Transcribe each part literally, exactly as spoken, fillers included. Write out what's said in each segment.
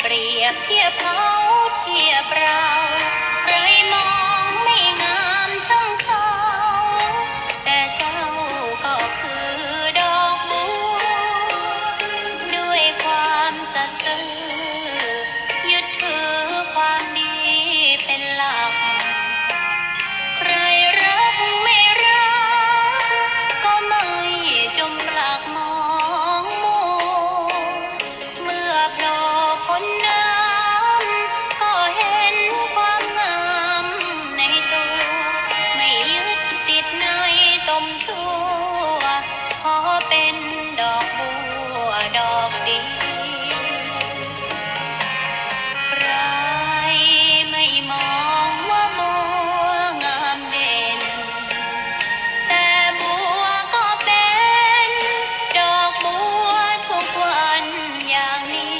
เปรียบเทียบเขาเทียบเรา ใครมองไม่งามช่างเขา แต่เจ้าก็คือดอกบัว ด้วยความสัตย์ซื่อ ยึดถือความดีเป็นหลัก ใครรักไม่รัก ก็ไม่จมปลักมองมัว เมื่อโผล่พ้นน้ำ ก็เห็นความงามในตัว ไม่ยึดติดในตมชั่ว ขอเป็นดอกบัวดอกเดียว ใครไม่มองว่าบัวงามเด่น แต่บัวก็เป็นดอกบัวทุกวันอย่างนี้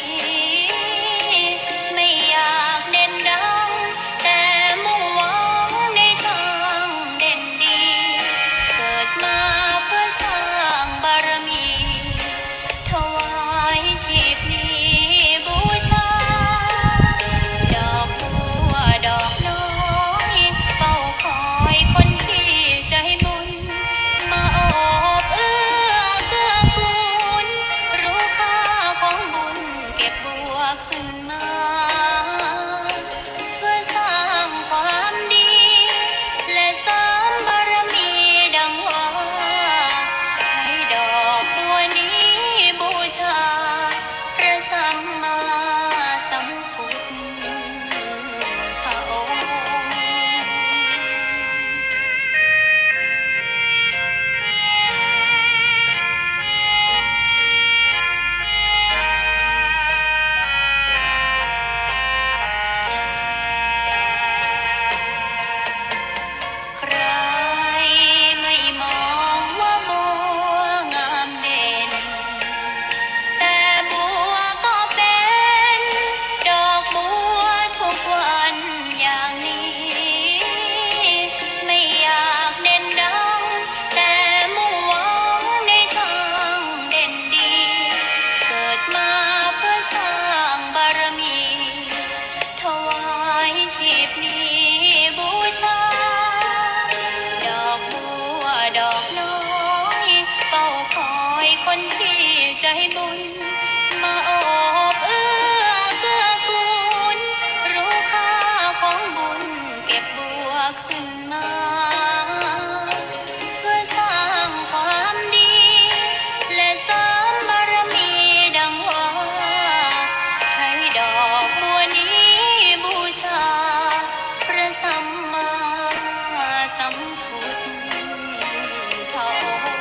ไม่อยากเด่นดัง แต่มุ่งหวังในทางเด่นดี เกิดมาเพื่อสร้างบารมี ถวายชีพนี้บูชา ดอกบัวดอกน้อย เฝ้าคอยคนที่ใจบุญ มาโอบเอื้อเกื้อกูล รู้ค่าของบุญเก็บบัวขึ้นมา เพื่อสร้างความดี และเสริมบารมีดังว่า ใช้ดอกบัวนี้บูชา พระสัมมาสัมพุทธองค์ ใครไม่มองว่าบัวงามเด่น แต่บัวก็เป็นดอกบัวทุกวันอย่างนี้ ไม่อยากเด่นดัง แต่มุ่งหวังในทางเด่นดี เกิดมาเพื่อสร้างบารมี ถวายชีพนี้บูชา ดอกบัวดอกน้อย เฝ้าคอยคนที่ใจบุญ มาโอบเอื้อเกื้อกูล รู้ค่าของบุญเก็บบัวขึ้นมา เพื่อสร้างความดี และเสริมบารมีดังว่า ใช้ดอกบัวนี้บูชา พระสัมมาสัมพุทธองค์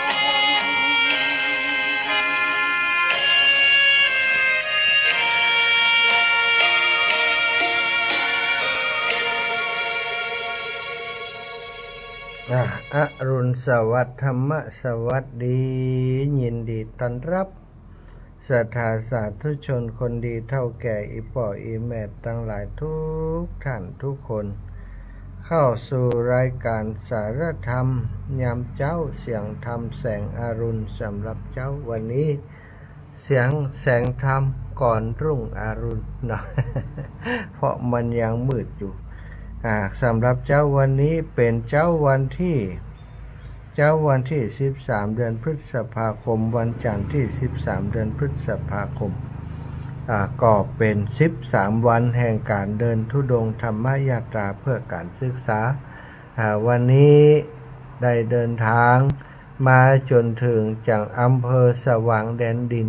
อ่ะ อรุณสวัสดิ์ ธรรมสวัสดี ยินดีต้อนรับศรัทธาสาธุชนคนดี เฒ่าแก่อี่ป้ออี่แม่ตังหลายทุกท่านทุกคน เข้าสู่รายการสารธรรมยามเจ๊า เสียงธรรมแสงอรุณ สำหรับเจ๊าวันนี้ เสียงแสงธรรมก่อนรุ่งอรุณเนาะ เพราะมันยังมืดอยู่ อ่า สำหรับเจ๊าวันนี้เป๋นเจ๊าวันตี้ เจ๊าวันตี้สิบสาม เดือนพฤษภาคม วันจันทร์ตี้สิบสาม เดือนพฤษภาคม อ่า ก็เป๋นสิบสามวันแห่งก๋านเดินธุดงค์ธรรมยาตราเพื่อก๋านศึกษา อ่า วันนี้ได้เดินทางมาจ๋นเถิงจังอำเภอสว่างแดนดิน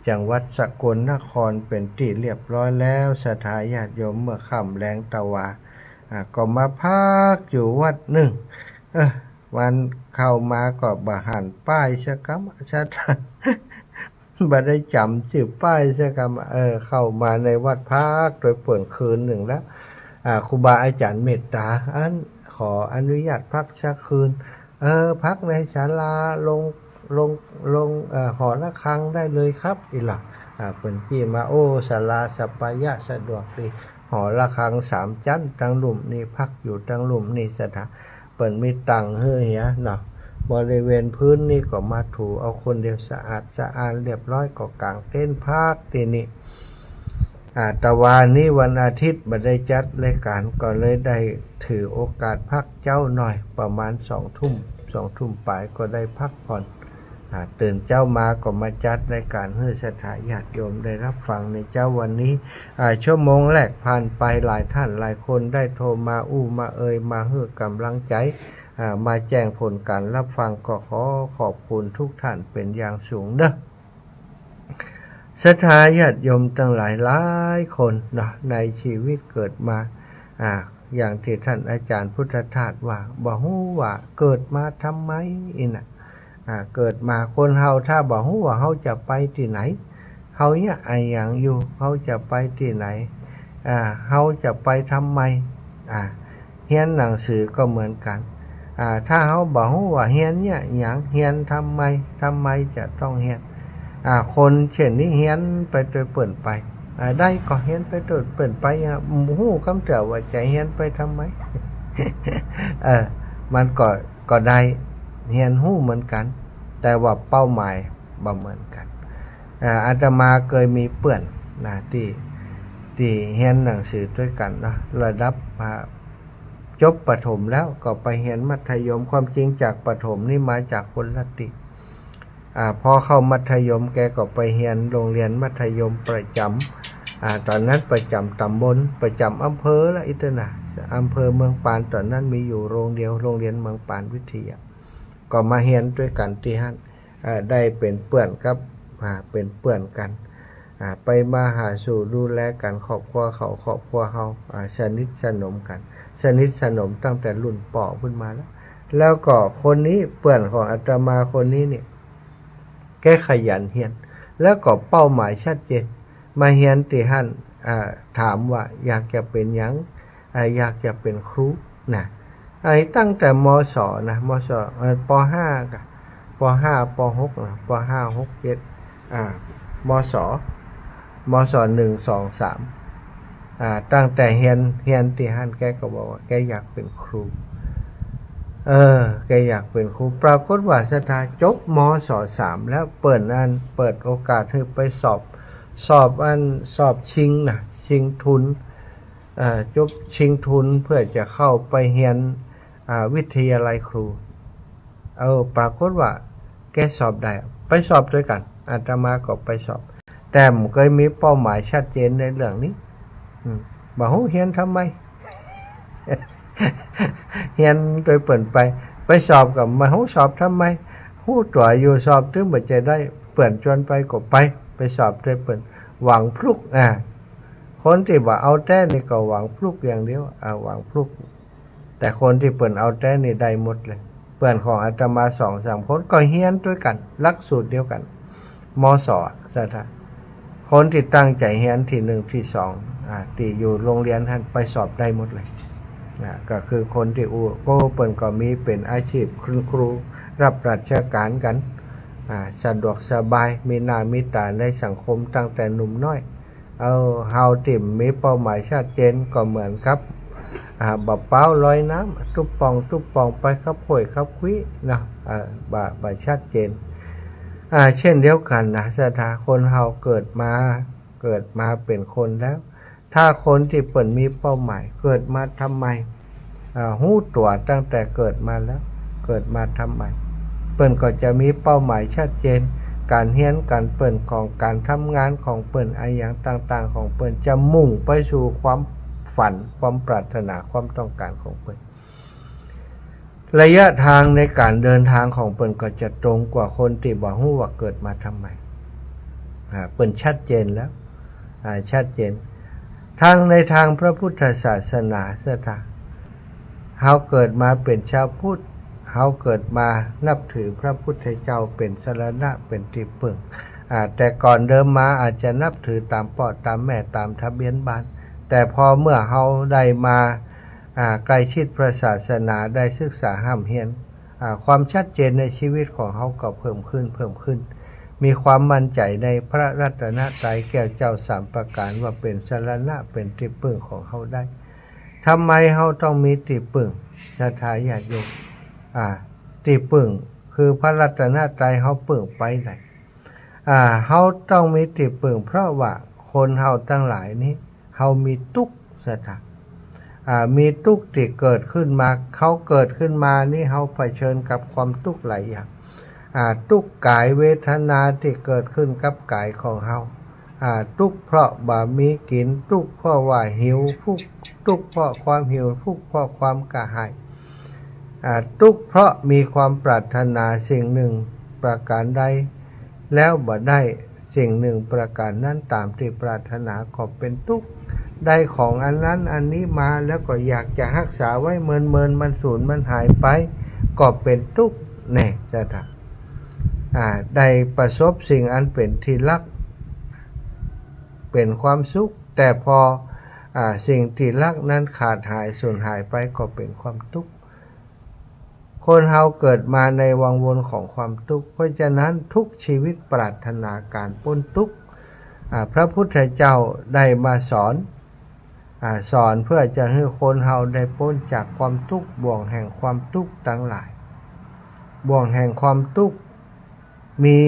จังหวัดสกลนครเป๋นตี้เรียบร้อยแล้ว ศรัทธาญาติโยมเมื่อค่ำแลงตะวา อ่า ก็มาพักอยู่วัดนึ่ง เออ วันเข้ามาก็บ่หันป้ายสักกำ ศรัทธา บ่ได้จ๋ำจื้อป้ายสักกำ เออ เข้ามาในวัดพักโดยเปิ้นคืนนึ่งแล้ว อ่า ครูบาอาจ๋ารย์เมตต๋า อันขออนุญาตพักสักคืน เออ พักในศาลา ลง ลง ลง เอ่อ หอระฆังได้เลยครับ อี้หละ อ่า เปิ้นกี้มา โอ้ ศาลาสัปปายะสะดวกดี หอระฆังสามจั๊น ตังลุ่มนี้ พักอยู่ตังลุ่มนี้ ศรัทธา เปิ้นมีตั๋งหื้อเหียเนาะ บริเวณพื้นนี่ก็มาถูเอาคนเดียว สะอาดสะอ้านเรียบร้อย ก็ก๋างเต็นท์พักตี้นี่ อา ตะวานี้วันอาทิตย์บ่ได้จัดรายก๋าน ก็เลยได้ถือโอกาสพักเจ๊าหน่อย ประมาณสองทุ่ม สองทุ่มป๋ายก็ได้พักผ่อน อา ตื่นเจ๊ามาก็มาจัดรายก๋านหื้อศรัทธาญาติโยมได้รับฟังในเจ๊าวันนี้ อา ชั่วโมงแรกผ่านไป หลายท่านหลายคนได้โทรมาอู้มาเอ่ย มาหื้อก๋ำลังใจ๋ อา มาแจ้งผลก๋านรับฟัง ก็ขอขอบคุณทุกท่านเป๋นอย่างสูงเน่อ ศรัทธาญาติโยมตังหลายหลายคนเนาะ ในชีวิตเกิดมา อา อย่างตี้ท่านอาจ๋ารย์พุทธทาสว่า บ่ฮู้ว่าเกิดมาทำไม อี้น่ะ อา เกิดมาคนเฮาถ้าบ่ฮู้ว่าเฮาจะไปตี้ไหน เฮาเยียะอะหยังอยู่ เฮาจะไปตี้ไหน อา เฮาจะไปทำไม อา เฮียนหนังสือก็เหมือนกั๋น อา ถ้าเฮาบ่ฮู้ว่าเฮียนเยียะหยัง เฮียนทำไม ทำไมจะต้องเฮียน อา คนเช่นนี้เฮียนไปโตยเปิ้นไป อา ได้ก็เฮียนไปโตยเปิ้นไป อา ฮู้กำเตื้อว่าจะเฮียนไปทำไม เออ มันก็ ก็ได้ เฮียนฮู้เหมือนกั๋น แต่ว่าเป้าหมายบ่เหมือนกั๋น อา อาตมาเกยมีเปื้อนนะ ตี้ ตี้เฮียนหนังสือตวยกั๋นเนาะ ระดับ อา จบประถมแล้วก็ไปเฮียนมัธยม ความจริงจากประถมนี่มาจากคนละตี้ อา พอเข้ามัธยมแกก็ไปเฮียนโรงเรียนมัธยมประจ๋ำ อา ต๋อนนั้นประจ๋ำต๋ำบล ประจ๋ำอำเภอละอี้เต๊อะนะ อำเภอเมืองปาน ต๋อนนั้นมีอยู่โรงเดียว โรงเรียนเมืองปานวิทยา ก็มาเฮียนตวยกั๋นตี้หั้น เอ่อ ได้เป๋นเปื้อนกับ อ่า เป๋นเปื้อนกั๋น อ่า ไปมาหาสู่ดูแลกั๋น ครอบครัวเขา ครอบครัวเฮา อ่า สนิทสนมกั๋น สนิทสนมตั้งแต่รุ่นป้อขึ้นมาแล้ว แล้วก็คนนี้ เปื้อนของอาตมาคนนี้นี่ แกขยันเฮียน แล้วก็เป้าหมายชัดเจน มาเฮียนตี้หั้น อ่า ถามว่าอยากจะเป๋นหยัง อ่า อยากจะเป๋นครูนะ ไอ้ตั้งแต่ ม.ส. นะ ม.ส. เอ่อ ป.ห้า กะ ป.ห้า ป.หก นะ ป.ห้า หก เจ็ด อ่า ม.ส. ม.ส. หนึ่ง สอง สาม อ่า ตั้งแต่เฮียน เฮียนตี้หั้น แกก็บอกว่าแกอยากเป๋นครู เออ แกอยากเป๋นครู ปรากฏว่าศรัทธาจบ ม.ส. สาม แล้ว เปิ้นอันเปิดโอกาสหื้อไปสอบ สอบอัน สอบชิงนะ ชิงทุน เอ่อ จบชิงทุนเพื่อจะเข้าไปเฮียน อ่า วิทยาลัยครู เออ ปรากฏว่าแกสอบได้ ไปสอบตวยกั๋น อาตมาก็ไปสอบ แต่บ่เกยมีเป้าหมายชัดเจนในเรื่องนี้ อืม บ่ฮู้เฮียนทำไม เฮียนตวยเปิ้นไป ไปสอบก็บ่ฮู้สอบทำไม ฮู้ตั๋วอยู่สอบตึงบ่ใจ้ได้ เปื้อนจวนไปก็ไป ไปสอบตวยเปิ้น หวังฟลุก อ่า คนตี้บ่เอาแต๊นี่ก็หวังฟลุกอย่างเดียว อ่า หวังฟลุก แต่คนตี้เปิ้นเอาแต๊นี่ได้หมดเลย เปื้อนของอาตมาสองสามคนก็เฮียนตวยกั๋น หลักสูตรเดียวกั๋น ม.ส. ศรัทธา คนตี้ตั้งใจ๋เฮียนตี้หนึ่งตี้สอง อ่า ตี้อยู่โรงเรียนหั้นไปสอบได้หมดเลย อ่า ก็คือคนตี้อู้ ก็เปิ้นก็มีเป๋นอาชีพคุณครู รับราชก๋านกั๋น อ่า สะดวกสบาย มีหน้ามีต๋าในสังคมตั้งแต่หนุ่มน้อย เออ เฮาตี้บ่มีเป้าหมายชัดเจนก็เหมือนกับ อ่า บ่าป๊าวลอยน้ำ ตุ๊บป่องตุ๊บป่องไปกับห้วยกับควายเนาะ เออ บ่า บ่าชัดเจน อ่า เช่นเดียวกั๋นนะศรัทธา คนเฮาเกิดมา เกิดมาเป๋นคนแล้ว ถ้าคนตี้เปิ้นมีเป้าหมาย เกิดมาทำไม อ่า ฮู้ตั๋วตั้งแต่เกิดมาแล้ว เกิดมาทำไม เปิ้นก็จะมีเป้าหมายชัดเจน ก๋านเฮียนก๋านเปิ้นของ ก๋านทำงานของเปิ้น อะหยังต่างๆของเปิ้น จะมุ่งไปสู่ความฝัน ความปรารถนา ความต้องก๋านของเปิ้น ระยะทางในก๋านเดินทางของเปิ้นก็จะตรงกว่าคนตี้บ่ฮู้ว่าเกิดมาทำไม อ่า เปิ้นชัดเจนแล้ว อ่า ชัดเจน ทั้งในทางพระพุทธศาสนาศรัทธา เฮาเกิดมาเป๋นชาวพุทธ เฮาเกิดมานับถือพระพุทธเจ้าเป๋นสรณะ เป๋นตี้ปึ้ง อ่า แต่ก่อนเดิมมาอาจจะนับถือต๋ามป้อต๋ามแม่ต๋ามทะเบียนบ้าน แต่พอเมื่อเฮาได้มา อ่า ใกล้ชิดพระศาสนา ได้ศึกษาฮ่ำเฮียน อ่า ความชัดเจนในชีวิตของเฮาก็เพิ่มขึ้น เพิ่มขึ้น มีความมั่นใจ๋ในพระรัตนตรัยแก้วเจ้าสามประก๋านว่าเป๋นสรณะ เป๋นตี้ปึ้งของเฮาได้ ทำไมเฮาต้องมีตี้ปึ้ง ศรัทธาญาติโยม อ่า ตี้ปึ้งคือพระรัตนตรัย เฮาปึ้งไปไหน อ่า เฮาต้องมีตี้ปึ้ง เพราะว่า คนเฮาตังหลายนี้ เฮามีตุ๊กข์ ศรัทธา อ่า มีตุ๊กข์ตี้เกิดขึ้นมา เฮาเกิดขึ้นมานี้ เฮาเผชิญกับความตุ๊กข์หลายอย่าง อ่า ตุ๊กข์ก๋าย เวทนาตี้เกิดขึ้นกับก๋ายของเฮา อ่า ตุ๊กข์เพราะบ่มีกิ๋น ตุ๊กข์เพราะว่าหิว ตุ๊กข์ ตุ๊กข์เพราะความหิว ตุ๊กข์เพราะความกระหาย อ่า ตุ๊กข์เพราะมีความปรารถนาสิ่งหนึ่งประการใด แล้วบ่ได้สิ่งหนึ่งประการนั้นตามตี้ปรารถนาก็เป๋นตุ๊กข์ ได้ของอันนั้นอันนี้มาแล้วก็อยากจะฮักษาไว้ เมินๆ มันสูญมันหายไป ก็เป๋นตุ๊กข์ แน่ ศรัทธา อ่า ได้ประสบสิ่งอันเป๋นที่ฮัก เป๋นความสุข แต่พอ อ่า สิ่งที่ฮักนั้นขาดหายสูญหายไปก็เป๋นความตุ๊กข์ คนเฮาเกิดมาในวังวนของความตุ๊กข์ เพราะฉะนั้นทุกชีวิตปรารถนาก๋านป๊นตุ๊กข์ อ่า พระพุทธเจ้าได้มาสอน อ่า สอนเพื่อจะหื้อคนเฮาได้ป๊นจากความตุ๊กข์ บ่วงแห่งความตุ๊กข์ตังหลาย บ่วงแห่งความตุ๊กข์ มี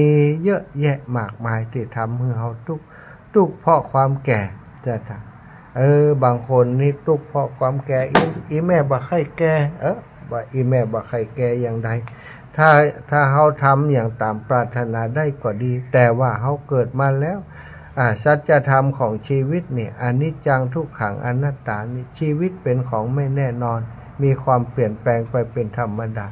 เยอะแยะมากมายตี้ทำหื้อเฮาตุ๊กข์ ตุ๊กข์เพราะความแก่ ศรัทธา เออ บางคนนี้ตุ๊กข์เพราะความแก่ อี อีแม่บ่ใค่แก่ เออ บ่าอีแม่บ่ใค่แก่อย่างใด ถ้า ถ้าเฮาทำอย่างต๋ามปรารถนาได้ก็ดี แต่ว่าเฮาเกิดมาแล้ว อ่า สัจธรรมของชีวิตนี่ อนิจจัง ทุกขัง อนัตตานี่ ชีวิตเป๋นของไม่แน่นอน มีความเปลี่ยนแปลงไปเป๋นธรรมดา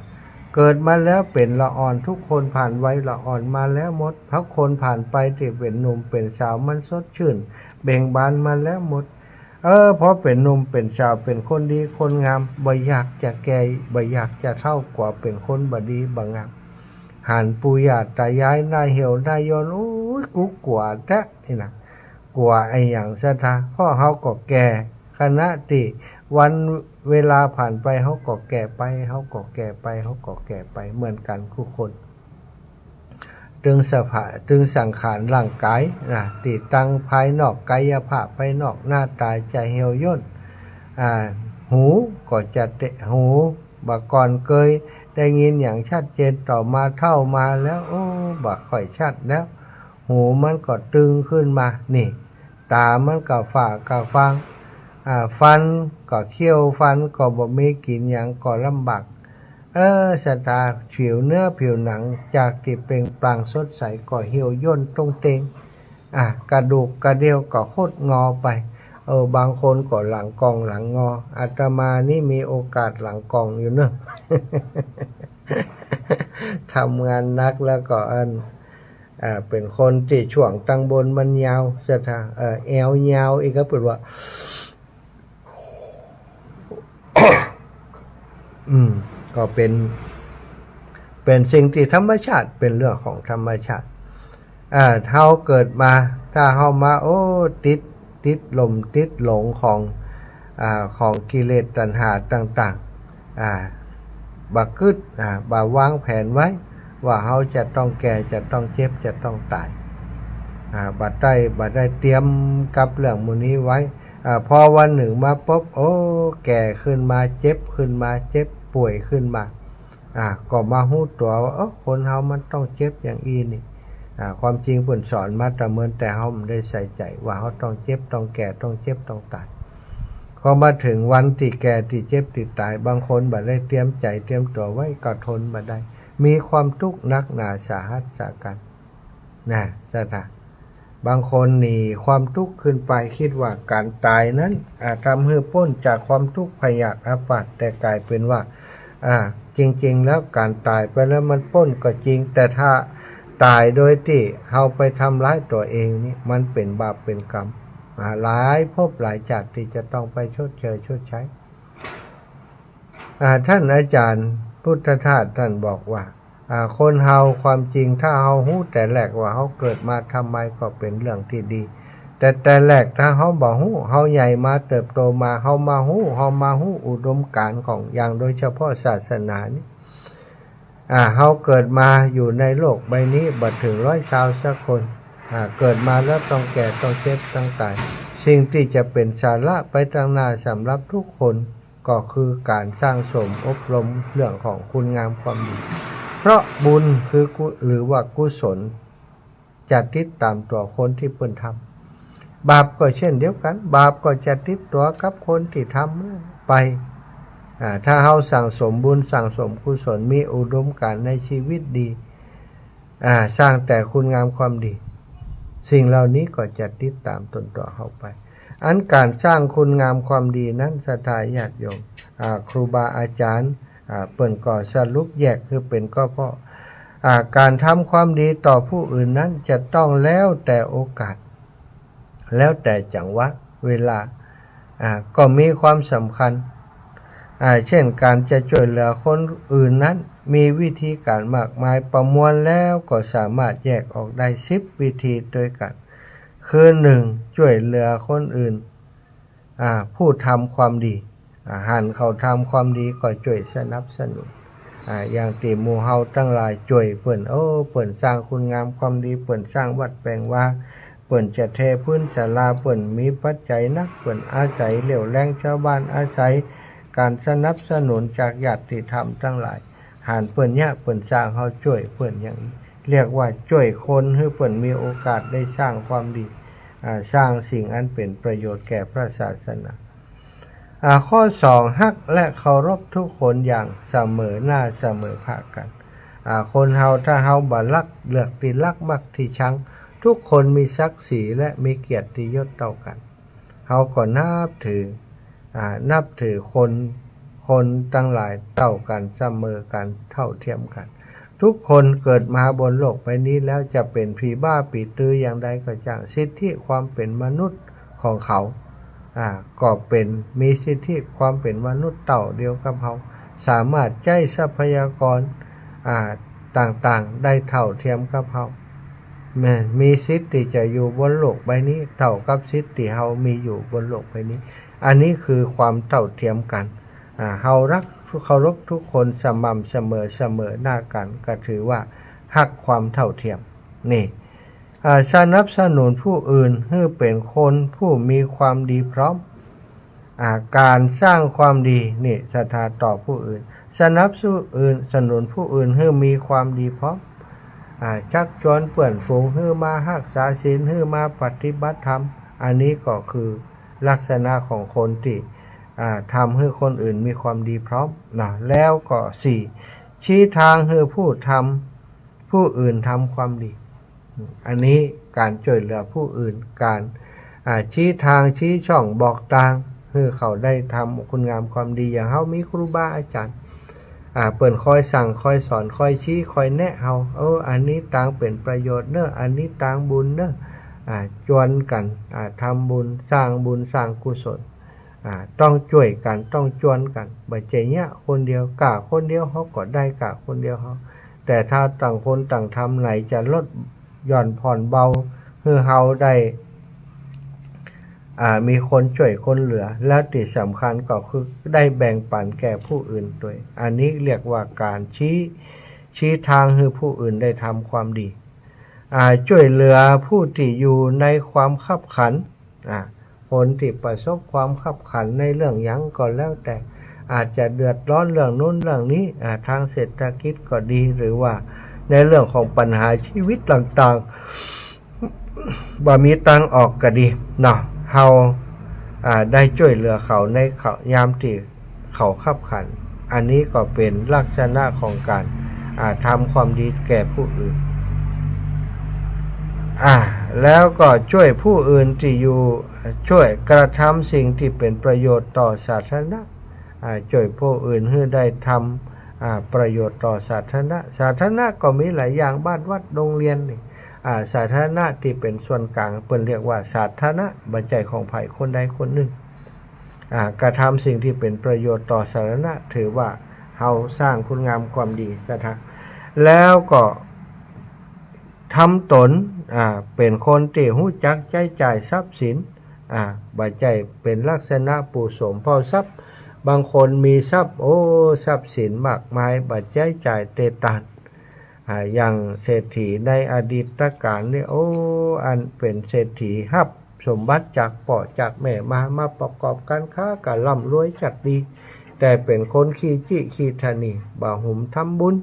เกิดมาแล้วเป๋นละอ่อน ทุกคนผ่านวัยละอ่อนมาแล้วหมด ทุกคนผ่านไปตี้เป๋นหนุ่มเป๋นสาว มันสดชื่นเบ่งบานมาแล้วหมด เออ พอเป๋นหนุ่มเป๋นสาว เป๋นคนดีคนงาม บ่อยากจะแก่ บ่อยากจะเฒ่า กั๋วเป๋นคนบ่ดีบ่งาม หันปู่ย่าต๋ายายหน้าเหี่ยวหน้าย่น โอ๊ย กูกั๋วแต๊นี่นะ กั๋วอะหยัง ศรัทธา เพราะเฮาก็แก่ ขณะตี้วันเวลาผ่านไป เฮาก็แก่ไป เฮาก็แก่ไป เฮาก็แก่ไป เหมือนกั๋นกู้คน ตึงสภา ตึงสังขารร่างก๋ายนะ ตี้ตังภายนอก ก๋ายภาพภายนอก หน้าต๋าจะเหี่ยวย่น อ่า หูก็จะเตะ หู บ่าก่อนเกยได้ยินอย่างชัดเจน ต่อมาเฒ่ามาแล้ว โอ้ บ่าค่อยชัดแล้ว หูมันก็ตึงขึ้นมา นี่ ต๋ามันก็ฝ้าก็ฟาง อ่า ฟันก็เคี้ยวฟันก็บ่มี กิ๋นหยังก็ลำบาก เออ ศรัทธา ผิวเนื้อผิวหนังจากตี้เปล่งปลั่งสดใสก็เหี่ยวย่นตุ้งเต็ง อ่ะ กระดูกกระเดี่ยวก็คดงอไป เออ บางคนก็หลังก่องหลังงอ อาตมานี่มีโอกาสหลังก่องอยู่เนาะ ทำงานหนักแล้วก็อัน อ่า เป๋นคนตี้ช่วงตังบนมันยาว ศรัทธา เอ่อ แอวยาว อีกก็เปิ้นว่า อืม ก็เป๋น เป๋นสิ่งตี้ธรรมชาติ เป๋นเรื่องของธรรมชาติ อ่า เฮาเกิดมา ถ้าเฮามา โอ้ ติด ติดหลง ติดหลงของ อ่า ของกิเลสตัณหาต่างๆ อ่า บ่กึ๊ด อ่า บ่วางแผนไว้ ว่าเฮาจะต้องแก่ จะต้องเจ็บ จะต้องต๋าย อ่า บ่ได้ บ่ได้เตรียมกับเรื่องหมู่นี้ไว้ อ่า พอวันหนึ่งมาปุ๊บ โอ้ แก่ขึ้นมา เจ็บขึ้นมา เจ็บป่วยขึ้นมา อ่า ก็มาฮู้ตั๋วว่า เออ คนเฮามันต้องเจ็บอย่างอี้นี่ อ่า ความจริงเปิ้นสอนมาแต่เมิน แต่เฮาบ่ได้ใส่ใจ๋ว่าเฮาต้องเจ็บ ต้องแก่ ต้องเจ็บ ต้องต๋าย พอมาเถิงวันตี้แก่ ตี้เจ็บ ตี้ต๋าย บางคนบ่ได้เตรียมใจ๋ เตรียมตั๋วไว้ ก็ทนบ่ได้ มีความตุ๊กข์หนักหนาสาหัสสากั๋น นะ ศรัทธา บางคนหนีความตุ๊กข์ขึ้นไป กึ๊ดว่าก๋านต๋ายนั้น อ่า ทำหื้อป๊นจากความตุ๊กข์พยาธิอาพาธ แต่ก๋ายเป๋นว่า อ่า จริงๆ แล้วก๋านต๋ายไปแล้วมันป๊นก็จริง แต่ถ้าต๋ายโดยตี้เฮาไปทำร้ายตั๋วเองนี่ มันเป๋นบาปเป๋นกรรม อ่า หลายภพหลายชาติตี้จะต้องไปชดเชยชดใช้ อ่า ท่านอาจารย์พุทธทาสท่านบอกว่า อ่า คนเฮาความจริงถ้าเฮาฮู้แต่แรกว่าเฮาเกิดมาทำไมก็เป๋นเรื่องตี้ดี แต่แต่แรกถ้าเฮาบ่ฮู้ เฮาใหญ่มาเติบโตมา เฮามาฮู้ เฮามาฮู้อุดมการณ์ของอย่างโดยเฉพาะศาสนานี่ อ่า เฮาเกิดมาอยู่ในโลกใบนี้บ่เถิงร้อยซาวสักคน อ่า เกิดมาแล้วต้องแก่ ต้องเจ็บ ต้องต๋าย สิ่งตี้จะเป๋นสาระไปตังหน้าสำหรับทุกคน ก็คือก๋านสั่งสมอบรมเรื่องของคุณงามความดี เพราะบุญคือกุ หรือว่ากุศล จะติดต๋ามตั๋วคนตี้เปิ้นท บาปก็เช่นเดียวกั๋น บาปก็จะติดตั๋วกับคนตี้ทำไป อ่า ถ้าเฮาสั่งสมบุญสั่งสมกุศล มีอุดมการณ์ในชีวิตดี อ่า สร้างแต่คุณงามความดี สิ่งเหล่านี้ก็จะติดต๋ามตนตั๋วเฮาไป อันก๋านสร้างคุณงามความดีนั้น ศรัทธาญาติโยม อ่า ครูบาอาจ๋ารย์ อ่า เปิ้นก็สรุปแยกหื้อเป๋นข้อๆ อ่า ก๋านทำความดีต่อผู้อื่นนั้นจะต้องแล้วแต่โอกาส แล้วแต่จังหวะเวลา อ่า ก็มีความสำคัญ อ่า เช่น ก๋านจะจ้วยเหลือคนอื่นนั้น มีวิธีก๋านมากมาย ประมวลแล้วก็สามารถแยกออกได้สิบวิธีตวยกั๋น คือ หนึ่ง จ้วยเหลือคนอื่น อ่า ผู้ทำความดี อ่า หันเขาทำความดีก็จ้วยสนับสนุน อ่า อย่างตี้หมู่เฮาตังหลายจ้วยเปิ้น โอ้ เปิ้นสร้างคุณงามความดี เปิ้นสร้างวัดแป๋งวา เปิ้นจะเทพื้นศาลา เปิ้นมีปัจจัยนัก เปิ้นอาศัยเรี่ยวแรงจาวบ้าน อาศัยก๋านสนับสนุนจากญาติธรรมตังหลาย หันเปิ้นเยียะเปิ้นสร้าง เฮาจ้วยเปิ้นอย่างนี้ เรียกว่าจ้วยคนหื้อเปิ้นมีโอกาสได้สร้างความดี อ่า สร้างสิ่งอันเป๋นประโยชน์แก่พระศาสนา อ่า ข้อสอง ฮักและเคารพทุกคนอย่างเสมอหน้าเสมอผากกั๋น อ่า คนเฮาถ้าเฮาบ่ลักเลือกตี้ฮักมักตี้ชัง ทุกคนมีศักดิ์ศรีและมีเกียรติยศเต้ากั๋น เฮาก็นับถือ อ่า นับถือคน คนตังหลายเต้ากั๋น เสมอกั๋น เท่าเทียมกั๋น ทุกคนเกิดมาบนโลกใบนี้แล้ว จะเป๋นผีบ้าปี๋ตืออย่างใดก็จ้าง สิทธิความเป๋นมนุษย์ของเขา อ่า ก็เป๋น มีสิทธิความเป๋นมนุษย์เต้าเดียวกับเฮา สามารถใจ๊ทรัพยากร อ่า ต่างๆ ได้เท่าเทียมกับเฮา แม่น มีสิทธิ์ตี้จะอยู่บนโลกใบนี้เท่ากับสิทธิ์ตี้เฮามีอยู่บนโลกใบนี้ อันนี้คือความเท่าเทียมกั๋น อ่า เฮาฮักเคารพทุกคนสม่ำเสมอ เสมอหน้ากั๋น ก็ถือว่าฮักความเท่าเทียม นี่ อ่า สนับสนุนผู้อื่นหื้อเป๋นคนผู้มีความดีพร้อม อ่า ก๋านสร้างความดี นี่ ศรัทธาต่อผู้อื่น สนับสนุนผู้อื่นหื้อมีความดีพร้อม อ่า ชักชวนเปื้อนฝูงหื้อมาฮักษาศีล หื้อมาปฏิบัติธรรม อันนี้ก็คือลักษณะของคนตี้ อ่า ทำหื้อคนอื่นมีความดีพร้อมนะ แล้วก็สี่ ชี้ทางหื้อผู้ทำ ผู้อื่นทำความดี อันนี้ก๋านจ้วยเหลือผู้อื่น ก๋าน อ่า ชี้ทางชี้ช่องบอกตาง หื้อเขาได้ทำคุณงามความดี อย่างเฮามีครูบาอาจ๋ารย์ อ่า เปิ้นคอยสั่งคอยสอนคอยชี้คอยแนะเฮา เออ อันนี้ตางเป๋นประโยชน์เน่อ อันนี้ตางบุญเน่อ อ่า จวนกั๋น อ่า ทำบุญ สร้างบุญสร้างกุศล อ่า ต้องจ้วยกั๋น ต้องจวนกั๋น บ่ใจ้เยียะคนเดียว ก้าคนเดียวเฮาก็ได้ ก้าคนเดียวเฮา แต่ถ้าต่างคนต่างทำ ไหนจะลดหย่อนผ่อนเบา หื้อเฮาได้ อ่า มีคนจ้วยคนเหลือ แล้วตี้สำคัญก็คือได้แบ่งปั๋นแก่ผู้อื่นตวย อันนี้เรียกว่าก๋านชี้ ชี้ทางหื้อผู้อื่นได้ทำความดี อ่า จ้วยเหลือผู้ตี้อยู่ในความคับขัน อ่า คนตี้ประสบความคับขันในเรื่องหยังก็แล้วแต่ อาจจะเดือดร้อนเรื่องนู้นเรื่องนี้ อ่า ทางเศรษฐกิจก็ดี หรือว่าในเรื่องของปัญหาชีวิตต่างๆ บ่มีตางออกก็ดีเนาะ เฮา อ่า ได้จ้วยเหลือเขาในเขา ยามตี้เขาคับขัน อันนี้ก็เป๋นลักษณะของก๋าน อ่า ทำความดีแก่ผู้อื่น อ่า แล้วก็จ้วยผู้อื่นตี้อยู่ จ้วยกระทำสิ่งตี้เป๋นประโยชน์ต่อสาธารณะ อ่า จ้วยผู้อื่นหื้อได้ทำ อ่า ประโยชน์ต่อสาธารณะ สาธารณะก็มีหลายอย่าง บ้านวัดโรงเรียนนี่ อ่า สาธารณะตี้เป๋นส่วนก๋าง เปิ้นเรียกว่าสาธารณะ บ่ใจ้ของใผคนใดคนนึ่ง อ่า กระทำสิ่งตี้เป๋นประโยชน์ต่อสาธารณะ ถือว่าเฮาสร้างคุณงามความดี ศรัทธา แล้วก็ทำต๋น อ่า เป๋นคนตี้ฮู้จักใจ๊จ่ายทรัพย์สิน อ่า บ่ใจ้เป๋นลักษณะปู่โสมเผ่าทรัพย์ บางคนมีทรัพย์ โอ้ ทรัพย์สินมากมาย บ่ใจ๊จ่ายเตตาน อ่า อย่างเศรษฐีในอดีตก๋าลนี่ โอ้ อันเป๋นเศรษฐีฮับสมบัติจากป้อจากแม่มา มาประกอบก๋านค้าก็ร่ำรวยจักดี แต่เป๋นคนขี้จี้ขี้ถะหนี่ บ่หุมทำบุญ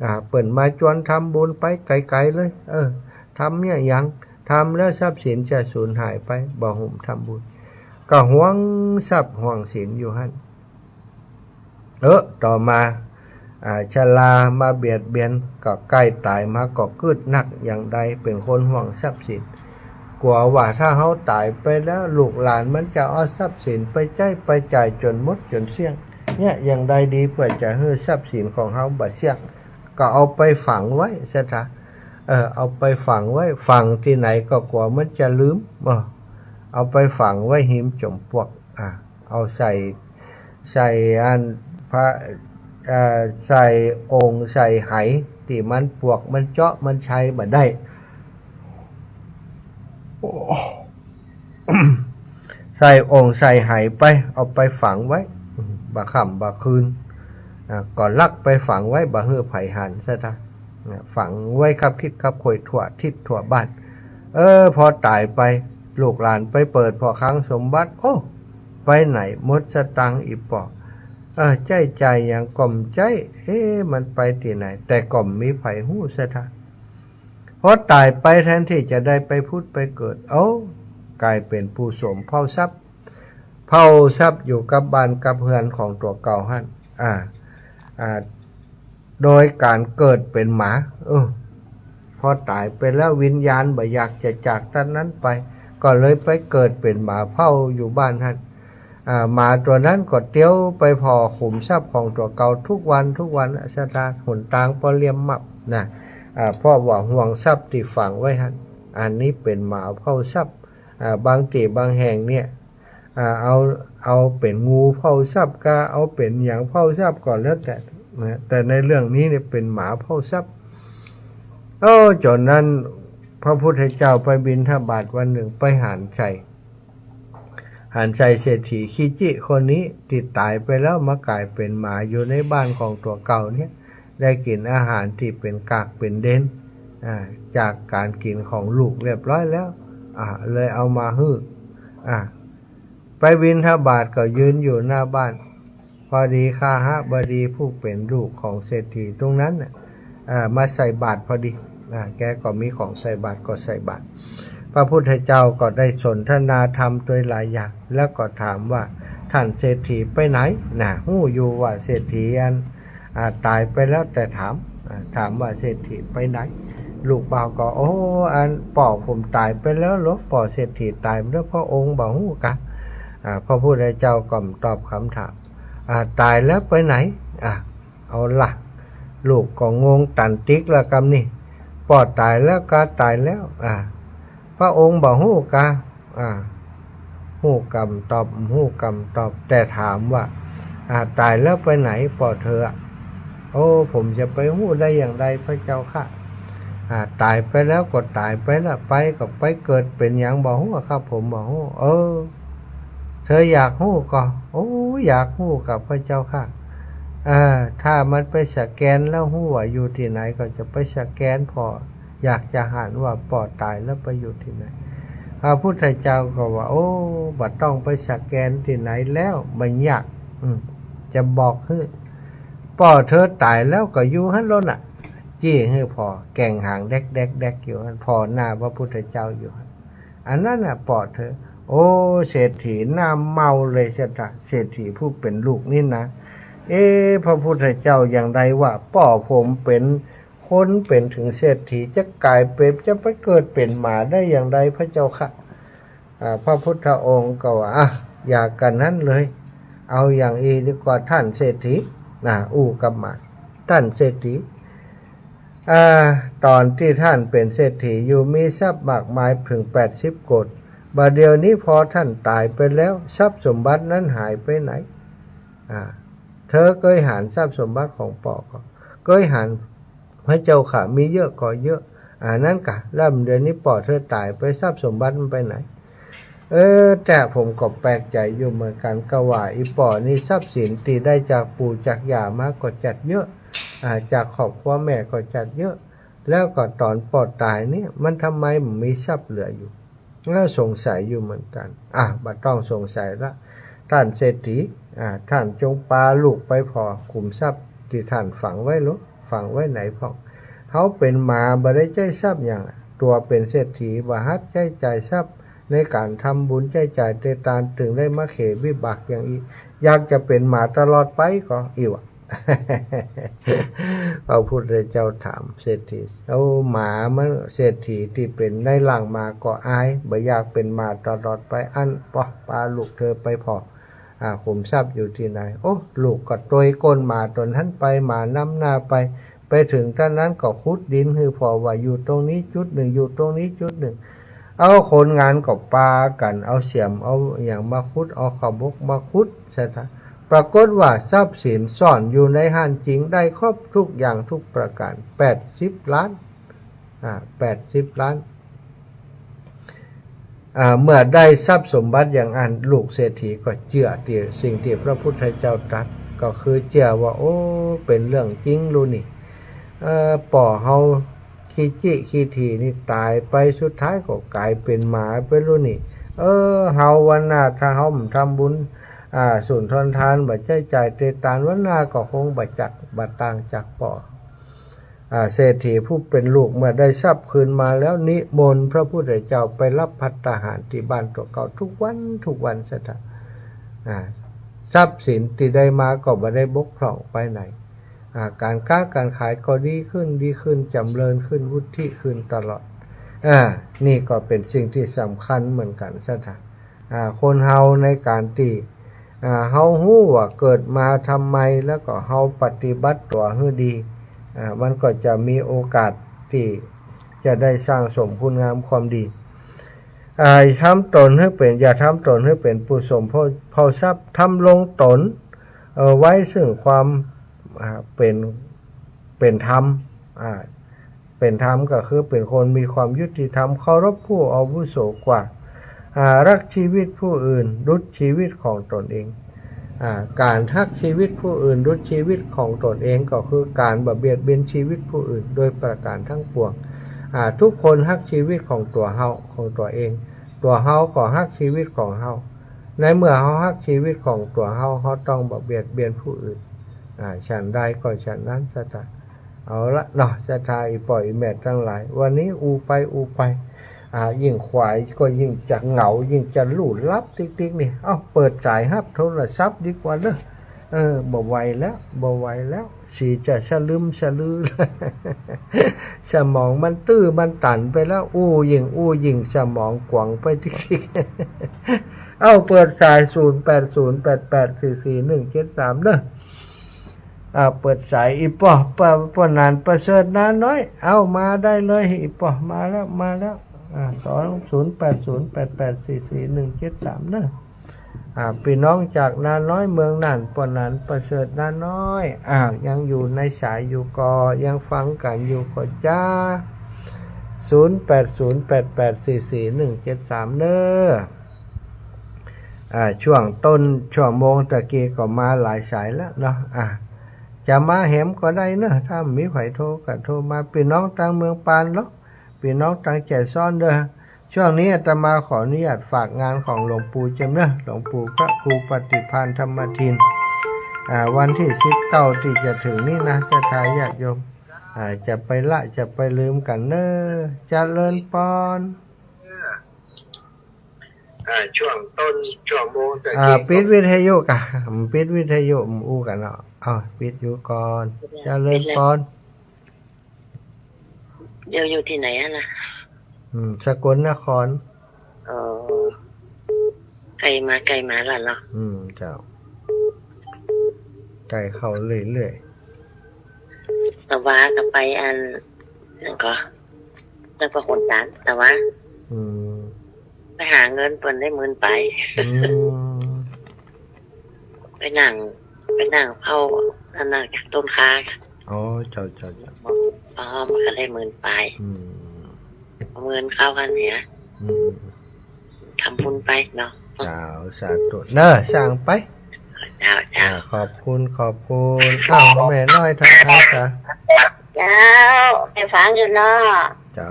อ่า เปิ้นมาจวนทำบุญไปไก๋ๆ เลย เออ ทำเยียะหยัง ทำแล้วทรัพย์สินจะสูญหายไป บ่หุมทำบุญ ก็หวงทรัพย์หวงสินอยู่หั้น เออ ต่อมา อ่า ชรามาเบียดเบียน ก็ใก้ต๋ายมาก็กึ๊ดนัก อย่างใดเป๋นคนหวงทรัพย์สิน กั๋วว่าถ้าเฮาต๋ายไปแล้ว ลูกหลานมันจะเอาทรัพย์สินไปใจ๊ไปจ่ายจ๋นหมดจ๋นเสี้ยง เนี่ย อย่างใดดีเปื้อจะหื้อทรัพย์สินของเฮาบ่เสี้ยง ก็เอาไปฝังไว้เสียเถาะ เออ เอาไปฝังไว้ ฝังตี้ไหนก็กั๋วมันจะลืม เออ เอาไปฝังไว้ฮิมจ๋อมปลวก อ่า เอาใส่ ใส่อันพระ เอ่อ ใส่โอ่งใส่ไหตี้มันปลวกมันเจาะมันใช้บ่ได้ ใส่โอ่งใส่ไหไป เอาไปฝังไว้ บ่าค่ำบ่าคืน อ่า ก็ลักไปฝังไว้ บ่หื้อใผหันเสียเถาะ อ่า ฝังไว้คับคิดคับควยทั่วทิศทั่วบ้าน เออ พอต๋ายไป ลูกหลานไปเปิดผ่อคลังสมบัติ โอ้ ไปไหนหมดสตางค์อี่ป้อ เออ ใจ๊จ่ายหยังก็บ่ใจ๊ เอ๊ะ มันไปตี้ไหน แต่ก็บ่มีใผฮู้เสียเถาะ พอต๋ายไปแทนตี้จะได้ไปผุดไปเกิด เอ้า ก๋ายเป๋นผู้สวมเผ่าทรัพย์ เผ่าทรัพย์อยู่กับบ้านกับเฮือนของตั๋วเก่าหั้น อ่า อ่า โดยก๋านเกิดเป๋นหมา เออ พอต๋ายไปแล้ววิญญาณบ่อยากจะจากต้านนั้นไป ก็เลยไปเกิดเป๋นหมาเผ่าอยู่บ้านหั้น อ่า หมาตั๋วนั้นก็เตียวไปผ่อขุมทรัพย์ของตั๋วเก่าทุกวันทุกวัน สตางค์หนตางค์ปอเลี่ยมมับนะ อ่า เพราะว่าหวงทรัพย์ตี้ฝังไว้หั้น อันนี้เป๋นหมาเผ่าทรัพย์ อ่า บางตี้บางแห่งเนี่ย อ่า เอา เอาเป๋นงูเผ่าทรัพย์กา เอาเป๋นหยังเผ่าทรัพย์ก็แล้วแต่นะ แต่ในเรื่องนี้เนี่ยเป๋นหมาเผ่าทรัพย์ โอ้ จ๋อนนั้นพระพุทธเจ้าไปบิณฑบาตวันนึ่ง ไปหันใส่ หันใส่เศรษฐีขี้จี้คนนี้ตี้ต๋ายไปแล้วมาก๋ายเป๋นหมาอยู่ในบ้านของตั๋วเก่าเนี่ย ได้กิ๋นอาหารตี้เป๋นกากเป๋นเดน อ่า จากก๋านกิ๋นของลูกเรียบร้อยแล้ว อ่า เลยเอามาหื้อ อ่า ไปบิณฑบาตก็ยืนอยู่หน้าบ้าน พอดีคหบดีผู้เป๋นลูกของเศรษฐีตรงนั้นน่ะ อ่า มาใส่บาตรพอดี อ่า แกก็มีของใส่บาตรก็ใส่บาตร พระพุทธเจ้าก็ได้สนทนาธรรมตวยหลายอย่าง แล้วก็ถามว่า ท่านเศรษฐีไปไหน น่ะ ฮู้อยู่ว่าเศรษฐีอัน อ่า ต๋ายไปแล้ว แต่ถาม อ่า ถามว่าเศรษฐีไปไหน ลูกบ่าวก็ โอ้ อันป้อผมต๋ายไปแล้วลอ ป้อเศรษฐีต๋ายไปแล้ว พระองค์บ่ฮู้กา อ่า พระพุทธเจ้าก็ตอบกำถาม อ่า ต๋ายแล้วไปไหน อ่า เอาละ ลูกก็งงตันติ๊กแล้วกำนี้ ป้อต๋ายแล้วกา ต๋ายแล้ว อ่า พระองค์บ่ฮู้กา อ่า ฮู้กำตอบ ฮู้กำตอบ แต่ถามว่า อ่า ต๋ายแล้วไปไหนป้อเธออะ โอ้ ผมจะไปฮู้ได้อย่างใดพระเจ้าข้า อ่า ต๋ายไปแล้วก็ต๋ายไปละ ไปก็ไปเกิดเป๋นหยังบ่ฮู้อะครับ ผมบ่ฮู้ เออ เธออยากฮู้ก็ โอ้ อยากฮู้กับพระเจ้าข้า อ่า ถ้ามันไปสแกนแล้วฮู้ว่าอยู่ตี้ไหน ก็จะไปสแกนผ่อ อยากจะหันว่าป้อต๋ายแล้วไปอยู่ตี้ไหน พระพุทธเจ้าก็ว่า โอ้ บ่ต้องไปสแกนตี้ไหนแล้ว บ่ยาก อืม จะบอกหื้อ ป้อเธอต๋ายแล้วก็อยู่หั้นลอน่ะ จี้หื้อผ่อ แก่งหางแดกๆๆ อยู่หั้น ผ่อหน้าพระพุทธเจ้าอยู่หั้น อันนั้นน่ะป้อเธอ โอ้ เศรษฐีหน้าเมาเลยเสียเถาะ เศรษฐีผู้เป๋นลูกนี่นะ เอ๊ะ พระพุทธเจ้าอย่างใดว่า ป้อผมเป๋นคนเป๋นเถิงเศรษฐี จะก๋ายเป๋น จะไปเกิดเป๋นหมาได้อย่างใดพระเจ้าข้า อ่า พระพุทธองค์ก็ว่า อ่ะ อย่ากั๋นนั้นเลย เอาอย่างอี้ดีกว่าท่านเศรษฐี นะ อู้กับหมา ท่านเศรษฐี อ่า ต๋อนตี้ท่านเป๋นเศรษฐีอยู่ มีทรัพย์มากมายเถิงแปดสิบโกฏ บ่าเดี่ยวนี้พอท่านต๋ายไปแล้ว ทรัพย์สมบัตินั้นหายไปไหน อ่า เธอเกยหันทรัพย์สมบัติของป้อก็ เกยหัน พระเจ้าข้า มีเยอะก็เยอะ อ่า นั้นกา แล้วเดี๋ยวนี้ป้อเธอต๋ายไป ทรัพย์สมบัติมันไปไหน เออ แต่ผมก็แปลกใจ๋อยู่เหมือนกั๋น ก็ว่าอี่ป้อนี่ทรัพย์สินตี้ได้จากปู่จากย่ามาก็จัดเยอะ อ่า จากครอบครัวแม่ก็จัดเยอะ แล้วก็ต๋อนป้อต๋ายเนี่ย มันทำไมบ่มีทรัพย์เหลืออยู่ แล้วสงสัยอยู่เหมือนกั๋น อ่ะ บ่ต้องสงสัยละ ท่านเศรษฐี อ่า ท่านจงปาลูกไปผ่อขุมทรัพย์ตี้ท่านฝังไว้ลอ ฝังไว้ไหนพ่อง เฮาเป๋นหมาบ่ได้ใจ๊ทรัพย์หยังอะ ตัวเป๋นเศรษฐี บ่หัดใจ๊จ่ายทรัพย์ในก๋านทำบุญ ใจ๊จ่ายเตตาน เถิงได้มาเขวิบากอย่างอี้ อยากจะเป๋นหมาตลอดไปก่อ อี้วะ พระพุทธเจ้าถามเศรษฐี เอาหมามัน เศรษฐีตี้เป๋นในหลังหมาก็อาย บ่อยากเป๋นหมาตลอดไป อั้นปอ ปาลูกเธอไปผ่อ อ่า ขุมทรัพย์อยู่ตี้ไหน โอ้ ลูกก็ตวยก้นหมาตั๋วหั้นไป หมานำหน้าไป ไปเถิงต๋นนั้นก็ขุดดินหื้อผ่อว่าอยู่ตรงนี้จุดนึ่ง อยู่ตรงนี้จุดนึ่ง เอาคนงานก็ปากั๋น เอาเสียม เอาอะหยังมาขุด เอาข้าวบกมาขุด ใช่ไหม ปรากฏว่าทรัพย์สินซ่อนอยู่ในหั้นจริง ได้ครบทุกอย่างทุกประก๋าน แปดสิบล้าน อ่า แปดสิบล้าน อ่า เมื่อได้ทรัพย์สมบัติอย่างอั้น ลูกเศรษฐีก็เจื้อตี้สิ่งตี้พระพุทธเจ้าตรัส ก็คือเจื้อว่า โอ้ เป๋นเรื่องจริงลูกนี่ เอ่อ ป้อเฮาขี้จี้ขี้ถี่นี่ต๋ายไป สุดท้ายก็ก๋ายเป๋นหมาไปลูกนี่ เออ เฮาวันหน้าถ้าเฮาบ่ทำบุญ อ่า สุนทรทาน บ่ใจ๊จ่ายเตตาน วันหน้าก็คงบ่จัก บ่ต่างจากป้อ อ่า เศรษฐีผู้เป๋นลูกเมื่อได้ทรัพย์คืนมาแล้ว นิมนต์พระพุทธเจ้าไปรับภัตตาหารตี้บ้านตั๋วเก่าทุกวันทุกวัน ศรัทธา อ่า ทรัพย์สินตี้ได้มาก็บ่ได้บกพร่องไปไหน อ่า ก๋านก๊าก๋านขายก็ดีขึ้น ดีขึ้น จ๋ำเริญขึ้น วุฒิขึ้นตลอด อ่า นี่ก็เป๋นสิ่งตี้สำคัญเหมือนกั๋น ศรัทธา อ่า คนเฮาในก๋านตี้ อ่า เฮาฮู้ว่าเกิดมาทำไม แล้วก็เฮาปฏิบัติตั๋วหื้อดี อ่า มันก็จะมีโอกาสตี้จะได้สั่งสมคุณงามความดี อ่า ทำต๋นหื้อเป๋น อย่าทำต๋นหื้อเป๋นปุถุชนเผ่า เผ่าทรัพย์ ทำรงต๋น เอ่อ ไว้ซึ่งความ อ่า เป๋น เป๋นธรรม อ่า เป๋นธรรมก็คือเป๋นคนมีความยุติธรรม เคารพผู้อาวุโสกว่า อ่า ฮักชีวิตผู้อื่นดุจชีวิตของตนเอง อ่า ก๋านฮักชีวิตผู้อื่นดุจชีวิตของตนเอง ก็คือก๋านบ่เบียดเบียนชีวิตผู้อื่นโดยประก๋านทั้งปวง อ่า ทุกคนฮักชีวิตของตั๋วเฮา ของตั๋วเอง ตั๋วเฮาก็ฮักชีวิตของเฮา ในเมื่อเฮาฮักชีวิตของตั๋วเฮา เฮาต้องบ่เบียดเบียนผู้อื่น อ่า ฉันใดก็ฉันนั้น ศรัทธา เอาละเนาะ ศรัทธา อี่ป้ออี่แม่ตังหลาย วันนี้อู้ไปอู้ไป อ่า ยิ่งขวายก็ยิ่งจะเหงา ยิ่งจะหลู่หลับติ๊กๆ นี่ เอ้า เปิดสายฮับโทรศัพท์ดีกว่าเนอะ เออ บ่ไหวแล้ว บ่ไหวแล้ว สีจะสะลึมสะลือ สมองมันตื้อมันตันไปแล้ว อู้ยิ่งอู้ยิ่งสมองกวางไปติ๊กๆ เอ้า เปิดสาย ศูนย์แปดศูนย์แปดแปดสี่สี่หนึ่งเจ็ดสาม เนอะ อ่า เปิดสาย อี่ป้อ ป้อ ป้อหนานประเสริฐนาน้อย เอ้า มาได้เลย อี่ป้อ มาแล้ว มาแล้ว อ่า สองศูนย์แปดศูนย์แปดแปดสี่สี่หนึ่งเจ็ดสาม เนอะ อ่า ปี้น้องจากนาน้อยเมืองน่าน ป้อหนานประเสริฐนาน้อย อ่า ยังอยู่ในสายอยู่ก่อ ยังฟังกั๋นอยู่ก่อจ๊ะ ศูนย์แปดศูนย์แปดแปดสี่สี่หนึ่งเจ็ดสาม เนอะ อ่า ช่วงต้นชั่วโมงตะกี้ก็มาหลายสายแล้วเนาะ อ่า จะมาแหมก็ได้เนอะ ถ้ามีใผโทรก็โทรมา ปี้น้องตางเมืองปานเนาะ ปี้น้องตางแจซ้อนเด้อ ช่วงนี้อาตมาขออนุญาตฝากงานของหลวงปู่เจิมเนอะ หลวงปู่พระครูปฏิภาณธรรมทิน อ่า วันตี้สิบเก้าตี้จะเถิงนี้นะ ศรัทธาญาติโยม อ่า จะไปละจะไปลืมกั๋นเนอะ เจริญปอน อ่า ช่วงต้นชั่วโมงตะกี้ อ่า ปิดวิทยุก่ะ ปิดวิทยุ อู้กั๋นเนาะ อ้าว ปิดอยู่ก่อน เจริญปอน เดี๋ยวอยู่ตี้ไหนอะนะ อืม สกลนคร อ๋อ ใก้มาใก้มาแล้วเนาะ อืม เจ้า ใก้เข้าเรื่อยๆ ตะวาก็ไปอัน นั่นก็ แล้วก็คนตาน ตะวา อืม ไปหาเงินเปิ้นได้หมื่นปลาย อืม ไปนั่ง ไปนั่งเฝ้า อันนั้น ต้นข่า อ๋อ เจ้า เจ้า เจ้า อ๋อ มันก็ได้หมื่นปลาย อืม หมื่นเข้ากั๋นเนี่ย อืม ทำบุญไปเนาะ เจ้า สาธุ เนอะ สั่งไป เจ้า เจ้า อ่า ขอบคุณ ขอบคุณ อ้าว แม่น้อยทักทายจ้ะ เจ้า แม่ฟังอยู่เนาะ เจ้า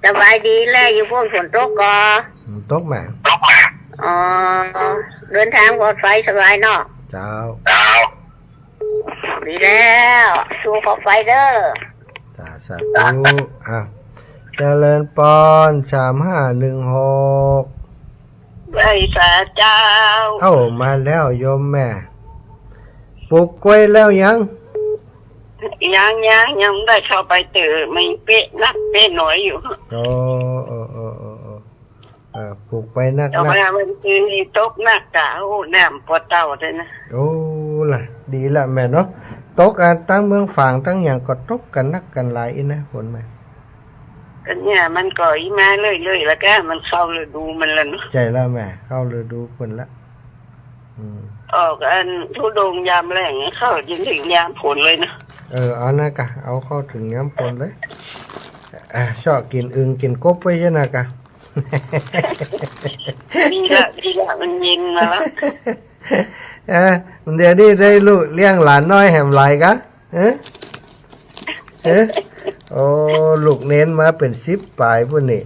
สบายดีแล อยู่ปู๊นฝนตกก่อ อืม ตกแหม อ๋อ เดินทางปลอดภัยสบายเนาะ เจ้า ดีแล้ว สู้เข้าไปเด้อ จ้า สาธุ อ้าว เจริญปอน สามห้าหนึ่งหก ไหว้สาเจ้า เอ้า มาแล้วโยมแม่ ปลูกกล้วยแล้วยัง ยัง ยัง ยังบ่ได้เข้าไปเตื้อ มันเป๊ะนักเป๊ะหน้อยอยู่ โอ้ โอ้ โอ้ โอ้ โอ้ เออ ปลูกไปนักๆ เจ้าว่ามันคือตกนักกะ โอ้ น้ำปอเต้าเลยนะ โอ้ ล่ะ ดีละแม่เนาะ ตกอ่ะ ตั้งเมืองฝางตั้งหยังก็ตกกั๋นนักกั๋นหลายอี้นะ ฝนมา ก็เนี่ย มันก็อี้มาเรื่อยๆ แล้วก็มันเข้าฤดูมันแล้วเนาะ ใจ้แล้วแม่ เข้าฤดูฝนละ อืม ออกอันธุดงค์ยามแล้ง เข้าจนเถิงยามฝนเลยนะ เออ เอานะกะ เอาเข้าเถิงยามฝนเลย อ่ะ เซาะกิ๋นอึ่งกิ๋นกบไปเสียนะกะ ดีละ ดีละ มันเย็นมาละ เออ เดี๋ยวนี้ได้ลูกเลี้ยงหลานน้อยแหมหลายกะ เอ๊ะ เอ๊ะ โอ้ ลูกเณรมาเป๋นสิบป๋ายปู้นนี่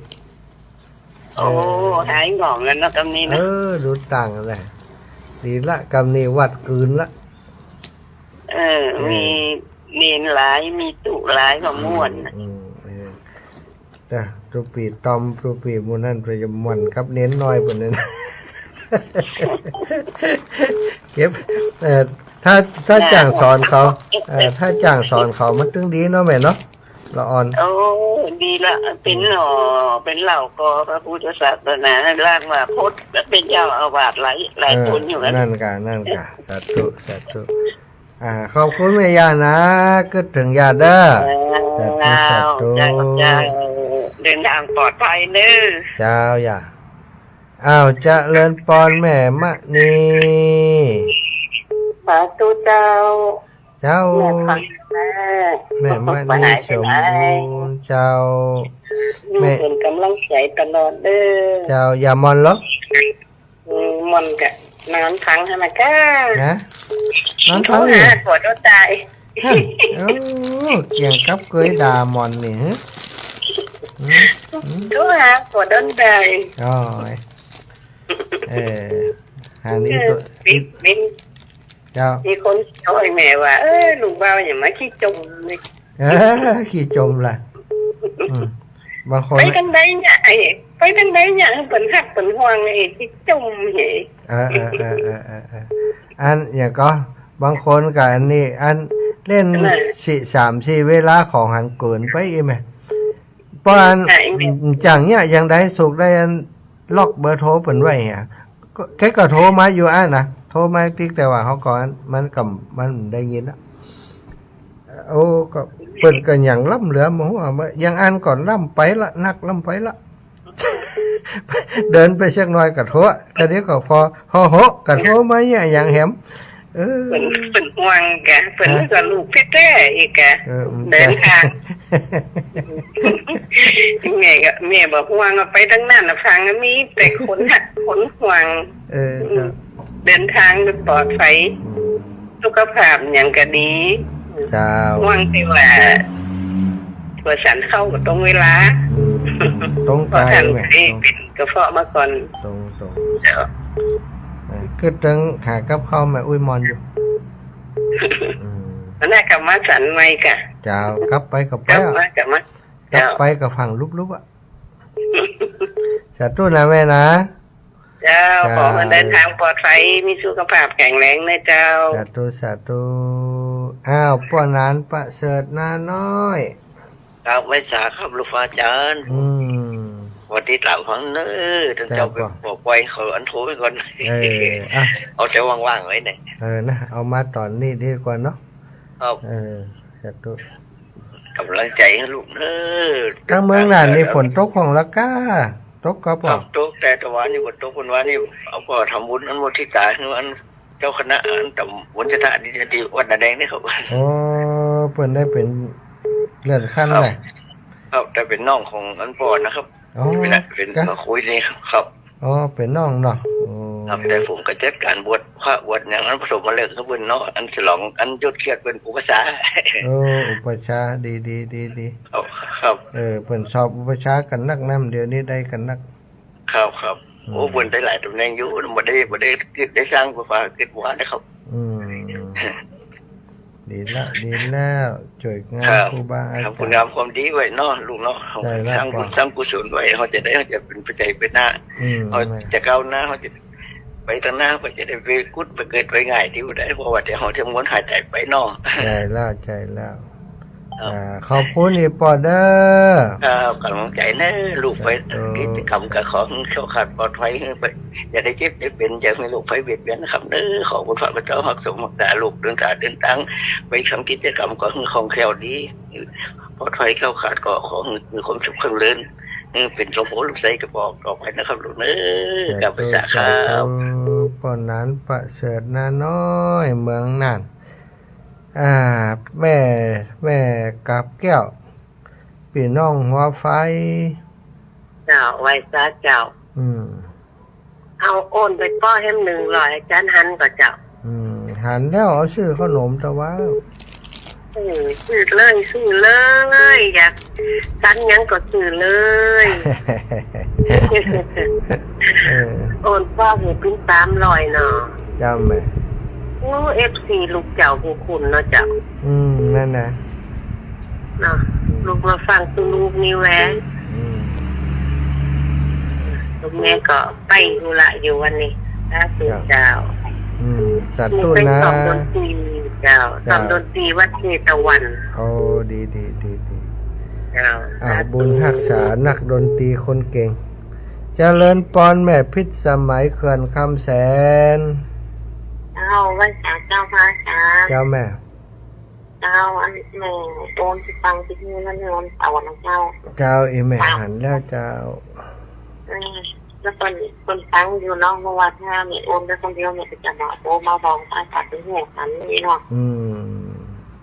โอ้ เออ หายหงอยแล้วเนาะ กำนี้เนาะ เออ ดูต่างกันเลย ดีละ กำนี้วัดกืนละ เออ เออ มีเณรหลาย มีตุ๊หลายก็ม่วนน่ะ อืม อืม เออ จ้ะ ตุ๊ปี้ต๋อม ตุ๊ปี้หมู่นั้นไปจะม่วนกับเณรน้อยปู้นนั้น เก็บ เอ่อ ถ้า ถ้าจ้างสอนเขา เอ่อ ถ้าจ้างสอนเขามันตึงดีเนาะแม่เนาะ ละอ่อน โอ้ ดีละ เป๋นหน่อ เป๋นเหล้าก่อพระพุทธศาสนา ลางว่าพจน์เป๋นเจ้าอาวาสหลาย หลายคนอยู่นะ เออ นั่นกะ นั่นกะ สาธุ สาธุ อ่า ขอบคุณแม่ย่านะ กึ๊ดเถิงย่าเน่อ เออ สาธุ สาธุ เจ้า เจ้า เดินทางปลอดภัยเน่อ เจ้าย่า อ้าว เจริญปอนแม่มะนี สาธุเจ้า เจ้า แม่ฟังนะ แม่มะนีสมบูรณ์เจ้า แม่ แม่เป๋นก๋ำลังใจ๋ตลอดเน่อ เจ้า ย่าหม่อนเหรอ อืม หม่อนกะนอนฟังหั้นนะก้า ฮะ นอนฟังอยู่ โทรหาผัวโตต๋าย ฮะ โอ้ เกี่ยงกับเกยด่าหม่อนนี่ ฮะ อืม อืม โทรหาผัวโตต๋าย โอ้ย เออ หานี่ เออ ตั๋ว ปิ๊กปิ๊ก เจ้า มีคนโจ้ยแม่ว่า เออ ลูกบ่าวอย่ามาขี้จมเลย เออ ขี้จมล่ะ อืม บางคน ไปตางใดเนี่ย ไอ้ ไปตางใดเนี่ย เปิ้นฮักเปิ้นห่วง ไอ้ขี้จมเนี่ย เออ เออ อันอย่างก็ บางคนก็อันนี้ อันเล่น เออ สี่ สาม สี่ เวลาของหันเกินไปอีกไหม เพราะอัน ใช่ จังเนี่ย ยังได้สุขได้อัน ล็อกเบอร์โทรเปิ้นไว้อะ ก็ แกก็โทรมาอยู่อั้นนะ โทรมาติ๊ก แต่ว่าเขาก็ มันก็ มันได้ยินอะ โอ้ ก็เปิ้นก็ยังล้ำเหลือมาหัวา อย่างอันก็ล้ำไปละ นักล้ำไปละ เดินไปสักหน่อยก็โทร ก็เดี๋ยวก็พอ พอเหาะก็โทรมาเนี่ย อย่างแหม เออ เปิ้น เปิ้นห่วงกะ เปิ้น ฮะ ก็ลูกแต๊ๆ อีกกะ เออ อืม เดินทาง แม่ก็ แม่บอกห่วงเอาไปตางนั้นน่ะ ฟังมีแต่คนฮักคนห่วง เออ อืม ครับ เดินทางโดยปลอดภัย อืม สุขภาพหยังก็ดี เจ้า ห่วงแต่ว่า ตั๋วสันเข้าก็ตรงเวลา อืม ตรงใจ๋ ตั๋วสัน แม่ เอ๊ะ ตรง เป๋นกระเพาะมาก่อน ตรง ตรง เจ้า เออ กึ๊ดเถิงหากับข้าวแม่อุ้ยหม่อนอยู่ อืม อันนั้นกลับมาสันใหม่กะ เจ้า กลับไปก็ไป กลับมา อะ กลับมา กลับ เจ้า ไปก็ฟังลุบๆ อะ สาธุนะแม่นะ เจ้า เจ้า ขอให้เดินทางปลอดภัย มีสุขภาพแข็งแรงนะเจ้า สาธุ สาธุ อ้าว ป้อหนานประเสริฐนาน้อย ครับ ไหว้สาครับ ลูกฟ้าอาจ๋ารย์ อืม สวัสดีตามฟังเน่อ ต้านเจ้า เจ้า ไปปลดปล่อยเขาอันโทรไปก่อน เออ อ่ะ เอาแต่ว่างๆ ไว้เนี่ย เออ นะ เอามาต๋อนนี้ดีกว่าเนาะ ครับ เออ สาธุ ก๋ำลังใจ๋หื้อลูกเน่อ ตางเมืองน่านนี่ฝนตกพ่องละก้า ตกก็ปอ ครับ ตกแต่ตะวันนี่ฝนตก เปิ้นว่านี่ เอาก็ทำบุญอนุโมทิตาหื้ออันเจ้าคณะอันต๋ำบลชะทะนี่ ตี้วัดนาแดงนี่ครับ โอ้ เปิ้นได้เป๋นเลื่อนขั้น ครับ เลย ครับ แต่เป๋นน้องของอันป้อนะครับ อ๋อ เป๋น เป๋น กะ มาคุยนี่ครับ อ๋อ เป๋นน้องเนาะ โอ้ ครับ แต่ผมก็จัดก๋านบวชพระบวชหยังอันผสมมาเลยครับเปิ้นเนาะ อันฉลองอันยศเกียรติเปิ้นอุปัชฌาย์ เออ อุปัชฌาย์ ดี ดี ดี ดี ครับ ครับ เออ เปิ้นสอบอุปัชฌาย์กั๋นนัก น้ำเดียวนี้ได้กั๋นนัก ครับ ครับ อืม โอ้ เปิ้นได้หลายตำแหน่งอยู่ บ่ได้ บ่ได้กึ๊ดได้สัง บ่ว่า กึ๊ดว่านะครับ อืม ดีละ ดีแล้ว จ้วยงาน ครับ ครูบาอาจ๋ารย์ ทำคุณงามความดีไว้เนาะลูกเนาะ ใจ้ละ สร้างบุญ ป้อ สร้างกุศลไว้ เฮาจะได้ เฮาจะเป๋นปัจจัยไปหน้า อืม เฮาจะก้าวหน้า เฮาจะไปตางหน้า เฮาจะได้ไปกุดไปเกิดไปง่ายตี้บ่าใด เพราะว่าเดี๋ยวเฮาจะหมดหายต๋ายไปเนาะ ใจ้แล้ว ใจ้แล้ว ครับ อ่า ขอบคุณอีกป้อเน่อ ครับ ก๋ำลังใจ๋เน่อลูก ไป สาธุ กิจกรรมก็ขอหื้อแคล้วคลาดปลอดภัย หื้อไป อย่าได้เจ็บได้เป๋น อย่ามีโรคภัยเบียดเบียนนะครับเน่อ ขอบุญพระพุทธเจ้าฮักษาลูก เดินตาเดินตาง ไปทำกิจกรรมก็หื้อคล่องแคล่วดี ปลอดภัยแคล้วคลาด ก็ขอหื้อมีความสุขความเจริญ หื้อเป๋นลมโพธิ์ลมไทรกระบอกต่อไปนะครับลูกเน่อ สาธุ ครับ สาธุ สาธุ ป้อหนานประเสริฐ นาน้อย เมืองน่าน อ่า แม่ แม่กาบแก้ว ปี้น้องหัวไฟ เจ้า ไหว้สาเจ้า อืม เอาโอนไปป้อแหมหนึ่งร้อย อาจ๋ารย์หันก่อเจ้า อืม หันแล้ว เอาซื้อเข้าหนมตะวา เออ ซื้อเลย ซื้อเลย อยากสันหยังก็ซื้อเลย เออ โอนป้อหื้อเป๋นสามร้อยเนาะ เจ้าแม่ โอ้ เอฟซี ลูกเจ้าผู้คุณเนาะเจ้า อืม นั่นนะ เนาะ อืม ลูกมาฟังตุลูกนี่แหวะ อืม ลูกแม่ก็ไปธุระอยู่วันนี้ สาธุ เจ้า เจ้า อืม สาธุ ลูกไป นะ ซ้อมดนตรีเจ้า เจ้า ซ้อมดนตรีวัดเชตวัน โอ้ ดี ดี ดี ดี เจ้า อ่า สาธุ บุญฮักษานักดนตรีคนเก่ง เจริญปอนแม่พิสมัยเขื่อนคำแสน เจ้า ไหว้สาเจ้าพระอาจ๋ารย์ เจ้าแม่ เจ้า อันแม่โอนสตางค์ไปหื้อนั่น โอนเอาอันนั้นเจ้า เจ้า อีแม่ เจ้า หันแล้วเจ้า เออ แล้วเปิ้น เปิ้นฟังอยู่เนาะ เพราะว่าถ้าแม่โอนไปคนเดียว แม่ก็จะมาโทรมาบอกพระอาจ๋ารย์เป็นหูกันนี่เนาะ อืม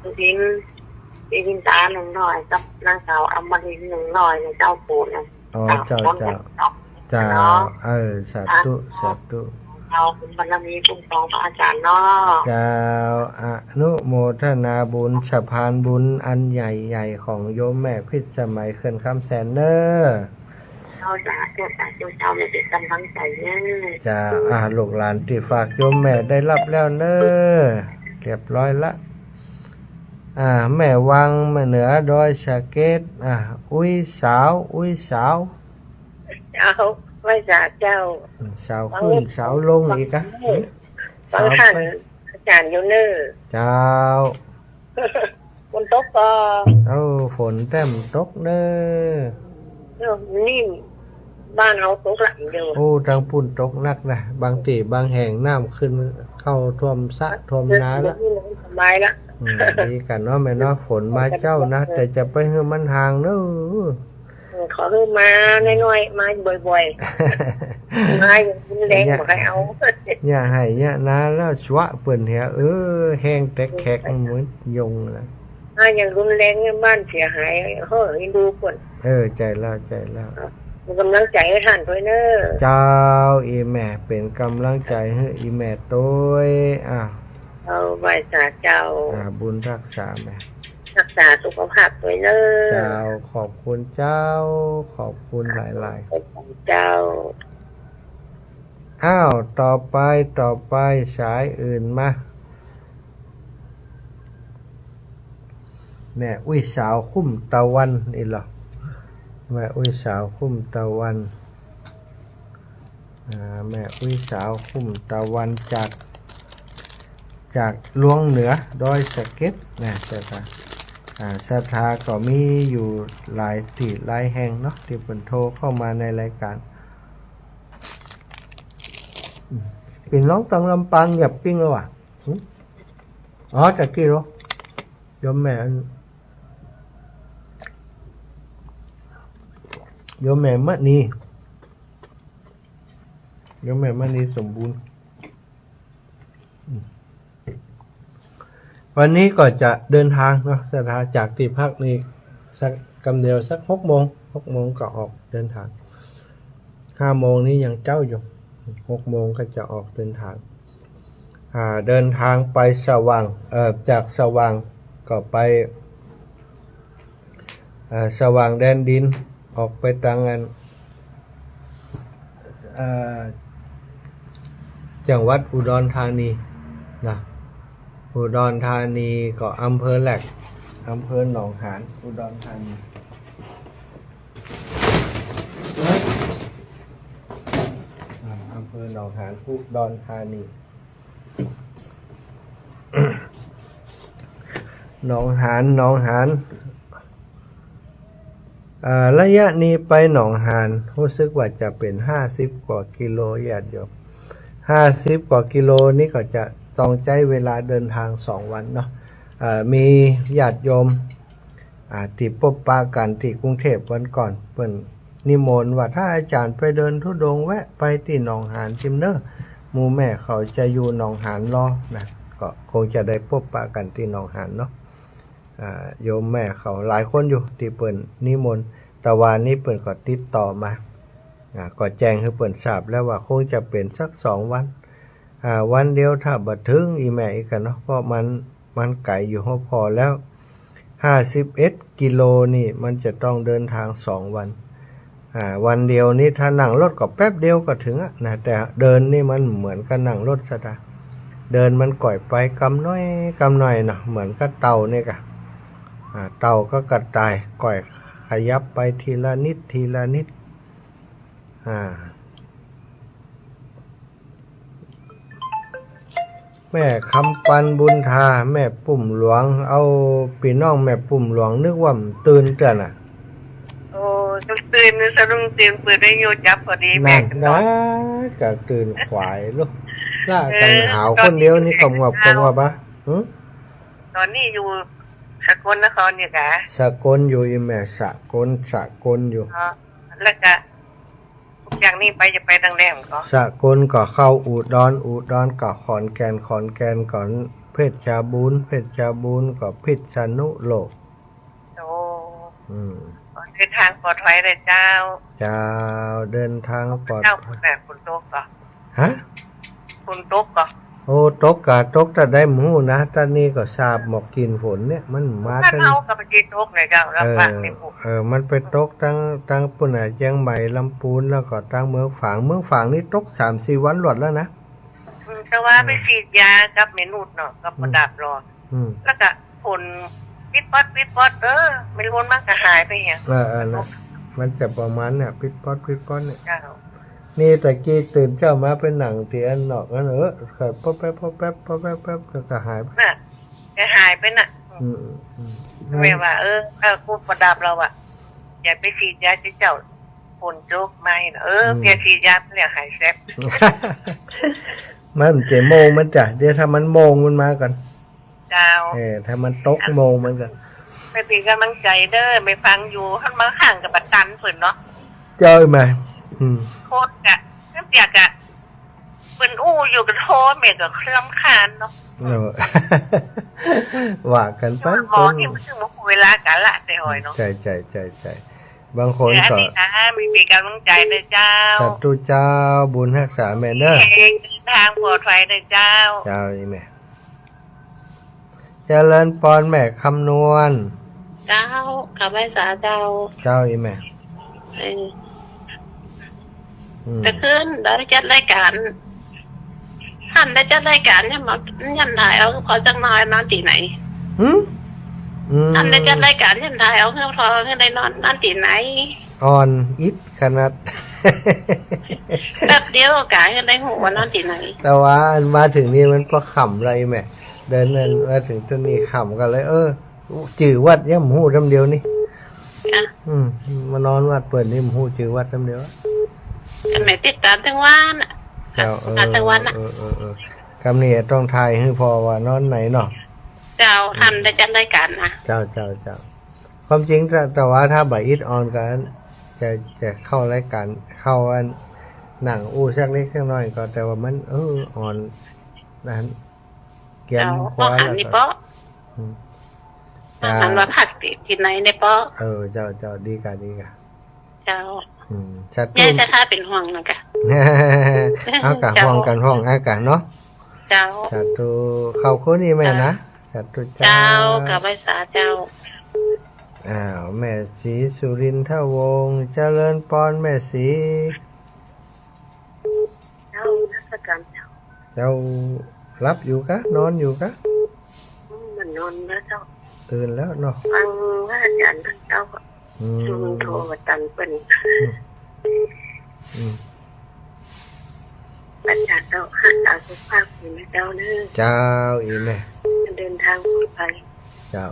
ได้ยิน ได้ยินตาหนึ่งร้อยกับนางสาวอมรินทร์หนึ่งร้อยเนี่ย เจ้าปู่เนี่ย อ๋อ เจ้า เจ้า เจ้า เจ้า เจ้า เนาะ เออ สาธุ อ่ะ สาธุ เอาบุญบารมีคุ้มครองพระอาจ๋ารย์เนาะ เจ้า อนุโมทนาบุญสะพานบุญอันใหญ่ๆ ของโยมแม่พิสมัยเขื่อนคำแสนเน่อ เจ้า สาธุ สาธุ เจ้า แม่เป๋นก๋ำลังใจ๋เน่อ เจ้า อ่า ลูกหลานตี้ฝากโยมแม่ได้ฮับแล้วเน่อ เรียบร้อยละ อ่า แม่วัง แม่เหนือดอยสะเก็ด อ่า อุ๊ยสาว อุ๊ยสาว เจ้า ไหว้สาเจ้า อืม สาวขึ้น สาวลงอีกอะ ฟัง หืม ฟัง สาว ท่าน ไป อาจ๋ารย์อยู่เน่อ เจ้า ฝนตกก่อ เอ้า ฝนแต้มตกเน่อ เออ นี่บ้านเฮาตกละเดี๋ยว โอ้ ตางปู้นตกหนักนะ บางตี้บางแห่งน้ำขึ้นเข้าท่วมสระท่วมนาละ เออ นี่สบายละ อืม ดีกั๋นเนาะแม่เนาะ ฝนมาเจ้านะ แต่จะไปหื้อมันห่างเน่อ เออ ขอหื้อมาน้อยๆ มาบ่อยๆ มาอย่างรุนแรง เนี่ย บ่ใค่เอา เนี่ยไฮ่เนี่ยนาแล้วสวะเปิ้นเหีย เออ แห้งแต๊กแขกเหมือนยุงนะ มาอย่างรุนแรงเนี่ยบ้านเสียหาย เฮ้อ เอ็นดูเปิ้น เออ ใจ้แล้ว ใจ้แล้ว เป๋นก๋ำลังใจ๋หื้อท่านตวยเน่อ เจ้า อีแม่ เป๋นก๋ำลังใจ๋หื้ออีแม่ตวย อ่ะ เอา ไหว้สาเจ้า อ่า บุญฮักษาแม่ ฮักษาสุขภาพตวยเน่อ เจ้า ขอบคุณเจ้า ขอบคุณหลายๆ เจ้า อ้าว ต่อไป ต่อไป สายอื่นมา แม่อุ๊ยสาวคุ้มตะวันนี่เหรอ แม่อุ๊ยสาวคุ้มตะวัน อ่า แม่อุ๊ยสาวคุ้มตะวันจาก จากลวงเหนือดอยสะเก็ดนะ เจ้าค่ะ อ่า ศรัทธาก็มีอยู่หลายตี้หลายแห่งเนาะ ตี้เปิ้นโทรเข้ามาในรายการ อืม เป๋นร้องตางลำปางหยับปิ้งแล้วว่ะ หึ อ๋อ ตะกี้เหรอ โยมแม่อัน โยมแม่มะนี โยมแม่มะนีสมบูรณ์ อืม วันนี้ก็จะเดินทางเนาะ ศรัทธาจากตี้พักนี่สักกำเดียว สักหกโมง หกโมงก็ออกเดินทาง ห้าโมงนี้ยังเจ๊าอยู่ หกโมงก็จะออกเดินทาง อ่า เดินทางไปสว่าง เอ่อ จากสว่างก็ไป เอ่อ สว่างแดนดิน ออกไปตางอัน เอ่อ จังหวัดอุดรธานีนะ อุดรธานีก็อำเภอแหลก อำเภอหนองหาน อุดรธานี อ่า อำเภอหนองหาน อุดรธานี หนองหาน หนองหาน อ่า ระยะนี้ไปหนองหาน ฮู้สึกว่าจะเป๋นห้าสิบกว่ากิโล ญาติโยม ห้าสิบกว่ากิโลนี่ก็จะต้องใจ๊เวลาเดินทางสองวันเนาะ อ่า มีญาติโยม อ่า ตี้ปบปะกั๋นตี้กรุงเทพฯวันก่อน เปิ้นนิมนต์ว่า ถ้าอาจ๋ารย์ไปเดินธุดงค์แวะไปตี้หนองหานจิมเน่อ หมู่แม่เขาจะอยู่หนองหานลอนะ ก็คงจะได้ปบปะกั๋นตี้หนองหานเนาะ อ่า โยมแม่เขาหลายคนอยู่ตี้เปิ้นนิมนต์ ตะวานี้เปิ้นก็ติดต่อมา อ่า ก็แจ้งหื้อเปิ้นทราบแล้วว่าคงจะเป๋นสักสองวัน อ่า วันเดียวถ้าบ่เถิงอี่แม่อี้ก่ะเนาะ เพราะมัน มันไก๋อยู่ พอแล้ว ห้าสิบเอ็ดกิโลนี่มันจะต้องเดินทางสองวัน อ่า วันเดียวนี้ถ้านั่งรถก็แป๊บเดียวก็เถิงอะนะ แต่เดินนี่มันเหมือนกับนั่งรถสะตา เดินมันก่อยไปกำน้อยกำน้อยเนาะ เหมือนกับเต่านี่ก่ะ อ่า เต่ากับกระต่ายก่อยขยับไปทีละนิดทีละนิด อ่า แม่คำปัน บุญทา แม่ปุ้มหลวง เอ้า ปี้น้องแม่ปุ้มหลวงนึกว่าตื่นเตื้อน่ะ โอ้ ตื่น สะดุ้งตื่น เปิดวิทยุจับพอดี แม่ นั่น ก็นอน ได้ ก็ตื่นขวายลูก ละ เออ กั๋นหาวคนเดียวนี่ ตอนนี้ กำงับกำงับอะ หึ ตอนนี้อยู่สกลนครเนี่ยกะ สกลอยู่อี่แม่ สกล สกลอยู่ อ๋อ แล้วกะ จากนี้ไปจะไปตังแดนก่อ สกลก็เข้าอุดร อุดรก็ขอนแก่น ขอนแก่นก็เพชรบูรณ์ เพชรบูรณ์ก็พิษณุโลก โอ้ อืม เดินทางปลอดภัยเลยเจ้า เจ้า เดินทางปลอดภัย เจ้า แต่ฝนตกก่อ ฮะ ฝนตกก่อ โอ้ ตกกะตก แต่ใดบ่ฮู้นะ ต๋อนนี้ก็สาบหมอกกิ๋นฝนเนี่ย มันมา บ้าน ตั้ง เฮาก็ไปตกเลยเจ้า ลำบากในหมู่ เออ เออ มันไปตกตัง ตังปู้นน่ะ เจียงใหม่ ลำพูน แล้วก็ตังเมืองฝาง เมืองฝางนี่ตกสามสี่วันรวดแล้วนะ อืม แต่ว่า เออ ไปฉีดยากับแม่นุชเนาะ กับ อืม ประดับรอ อืม แล้วก็ฝนปิ๊ดป๊อดปิ๊ดป๊อด เออ ไม่รู้มันก็หายไปเหีย เออ เออ นะ มันจะประมาณเนี่ย ปิ๊ดป๊อดปิ๊ดป๊อดเนี่ย เจ้า นี่ตะกี้ตื่นเจ๊ามาไปนั่งตี้อันนอกนั้น เออ ก็ป๊อบแป๊บ ป๊อบแป๊บ ป๊อบแป๊บ แป๊บ ก็ ก็หายไป น่ะ ก็หายไปน่ะ อืม อืม อืม แม่ว่า เออ เออ กูประดับเราอะ อย่าไปฉีดยาเจ้า ฝนตกมาเนาะ เออ อืม เปียฉีดยาแล้วหายแซบ มันจะโมงมันจ้ะ เดี๋ยวถ้ามันโมงมันมาก่อน เจ้า เออ ถ้ามันตกโมงมันก็ ไปเป๋นก๋ำลังใจ๋เน่อ ไปฟังอยู่ หั้นบางครั้งก็บ่ตันเปิ้นเนาะ เจ้าแม่ อืม โคตรอะ นั่นเปียกอะ เปิ้นอู้อยู่ก็โทร แม่ก็รำคาญเนาะ เออ ว่ากั๋นไป หมอนี่มันถึงบ่ฮู้เวลากาละแต่หอยเนาะ ใจ้ ใจ้ ใจ้ ใจ้ บางคนก็ เออ อันนี้นะ มีเป๋นก๋ำลังใจ๋เน่อเจ้า สาธุเจ้า บุญฮักษาแม่เน่อ เฮงเดินทางปลอดภัยเน่อเจ้า เจ้า อี่แม่ เจริญปอนแม่คำนวณ เจ้า ข้าไหว้สาเจ้า เจ้า อี่แม่ เออ อืม แต่คืนได้จัดรายก๋าน หันได้จัดรายก๋านเนี่ยมา ย่ำถ่ายเอาพอสักหน่อย นอนตี้ไหน หึ อืม หันได้จัดรายก๋าน ย่ำถ่ายเอาเฮือพอ เฮือได้นอน นอนตี้ไหน อ่อนอิดขนาด แป๊บเดียวกะเฮือได้ฮู้ว่านอนตี้ไหน แต่ว่ามาเถิงนี่มันปอค่ำแล้วแม่ เดินนั่นมาเถิงต๋อนนี้ค่ำก็เลย เออ จื้อวัดยังบ่ฮู้ตำเดียวนี่ อ่ะ อืม มานอนวัดเปิ้นนี่บ่ฮู้จื้อวัดตำเดียว ก็แม่ติดต๋ามตึงวันน่ะ เจ้า เออ มาตึงวันน่ะ เออ เออ เออ กำนี้ต้องถ่ายหื้อพ่อว่านอนไหนเนาะ เจ้า อืม หันได้จัดรายก๋านนะ เจ้า เจ้า เจ้า ความจริงแต่ แต่ว่าถ้าบ่อิดอ่อนก็จะ จะเข้ารายก๋าน เข้าอัน นั่งอู้สักเล็กสักน้อยก็ แต่ว่ามัน เออ อ่อน นั่น เกียม เจ้า ขวา ก็หัน แล้ว นี่ ก็ เปาะ อืม หันว่าพักตี้ ตี้ไหนเนี่ยเปาะ เออ เจ้า เจ้า ดีกะ ดีกะ เจ้า อืม สาธุ ยายสาธาเป๋นห่วงนะกะ เอากะ เจ้า ห่วงกั๋น ห่วงเอากะเนาะ เจ้า สาธุ เข้าคู่นี่แม่นะ เจ้า สาธุเจ้า เจ้า ข้าไหว้สาเจ้า อ้าว แม่ศรีสุรินทวงศ์ เจริญปอนแม่ศรี เจ้า นมัสก๋านเจ้า เจ้าหลับอยู่กะ นอนอยู่กะ มันนอนแล้วเจ้า ตื่นแล้วเนาะ ฟังพระอาจารย์เจ้า อืม ลุงโทรมาตันเปิ้น อืม อืม อาจารย์เจ้า รักษาสุขภาพดีนะเจ้าเนอะ เจ้า อีแม่ เดินทางปลอดภัย เจ้า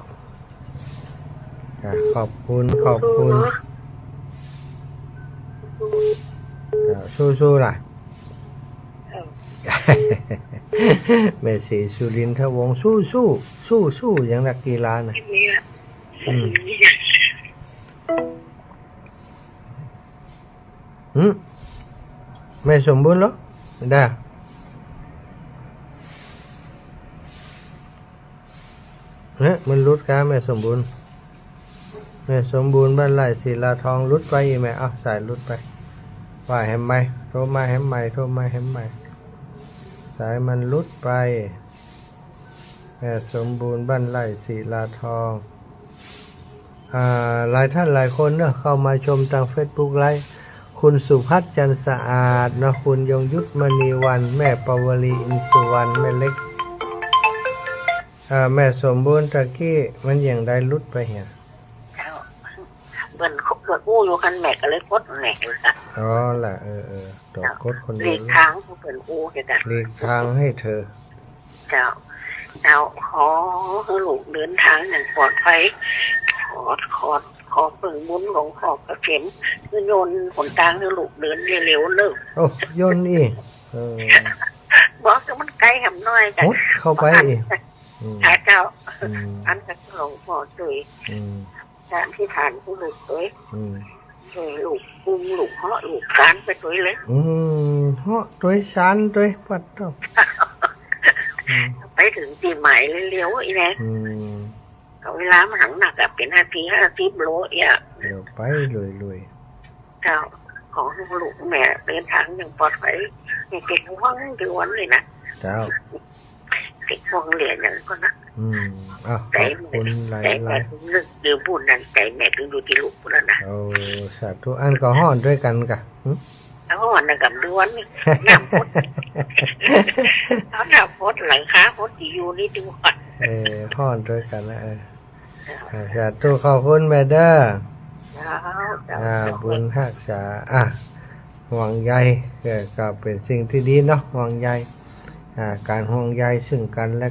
อ่ะ ขอบคุณ ขอบคุณ สู้ๆ เนาะ เจ้า สู้ๆ ล่ะ เจ้า แม่ศรีสุรินทวงศ์ สู้ๆ สู้ๆ อย่างนักกีฬานะ คลิปนี้ละ อืม อืม แม่สมบูรณ์เหรอ ได้ เฮ้ย มันหลุดกา แม่สมบูรณ์ แม่สมบูรณ์ บ้านไร่ ศิลาทอง หลุดไปอีแม่ เอ้า สายหลุดไป ว่าแหมใหม่ โทรมาแหมใหม่ โทรมาแหมใหม่ สายมันหลุดไป แม่สมบูรณ์ บ้านไร่ ศิลาทอง อ่า หลายท่านหลายคนเนอะ เข้ามาชมตางเฟซบุ๊กไลฟ์ คุณสุพัฒน์ จันทร์สะอาดเนาะ คุณยงยุทธ มณีวรรณ แม่ปวลี อินทร์สุวรรณ แม่เล็ก อ่า แม่สมบูรณ์ ตะกี้มันอย่างใดหลุดไปเหีย เจ้า เปิ้น เปิ้นอู้อยู่หั้น แม่ก็เลยกดแม่เลยค่ะ อ๋อล่ะ เออ เออ ต้องกดคนเดียว หลีกทางเปิ้นอู้เลยค่ะ หลีกทางให้เธอ เจ้า เจ้า ขอหื้อลูกเดินตางอย่างปลอดภัย ขอ ขอ ขอเปิงบุญหลวงพ่อเกษม หื้อย่นหนตางหื้อลูกเดินเร็วๆ เนอะ โอ้ ย่นอี้ เออ บอกว่ามันไก๋แหมหน้อยจ้ะ หดเข้าไปอี้ อืม ค่ะเจ้า อืม อันก็หลวงพ่อช่วย อืม อธิษฐานหื้อลูกเตย อืม ช่วยลูกอุ้มลูกเหาะลูกคลานไปเตยเลย อืม เหาะเตยคลานเตย ปัดโต้ อืม ไปเถิงตี้หมายเร็วๆ อี้แหละ อืม ก็เวลามันหังนักอะ เป๋นห้าสิบ ห้าสิบโลอี้อะ เดี๋ยวไปลุยๆ เจ้า ขอหื้อลูกแม่เดินตางอย่างปลอดภัย นี่เป๋นห่วงเป๋นห่วงเลยนะ เจ้า เป๋นห่วงเหลืออย่างก็นะ อืม อ้าว ใจ๋ ขอบคุณหลายๆ ใจ๋แม่นึกอยู่ปู้นนั่น ใจ๋แม่ก็อยู่ตี้ลูกปู้นแล้วนะ โอ้ สาธุ อันก็ฮ้อนตวยกั๋นก่ะ หึ ฮ้อนนะกับด้วนนี่ น้ำพด เอาน้ำพดหลังคาพดตี้อยู่นี่ตี้ว่า เออ ฮ้อนตวยกั๋นนะ เออ อ่า สาธุ ขอบคุณแม่เด้อ เจ้า เจ้า อ่า บุญฮักษา อ่ะ ห่วงใย เออ ก็เป๋นสิ่งตี้ดีเนาะ ห่วงใย อ่า ก๋านห่วงใยซึ่งกั๋นและ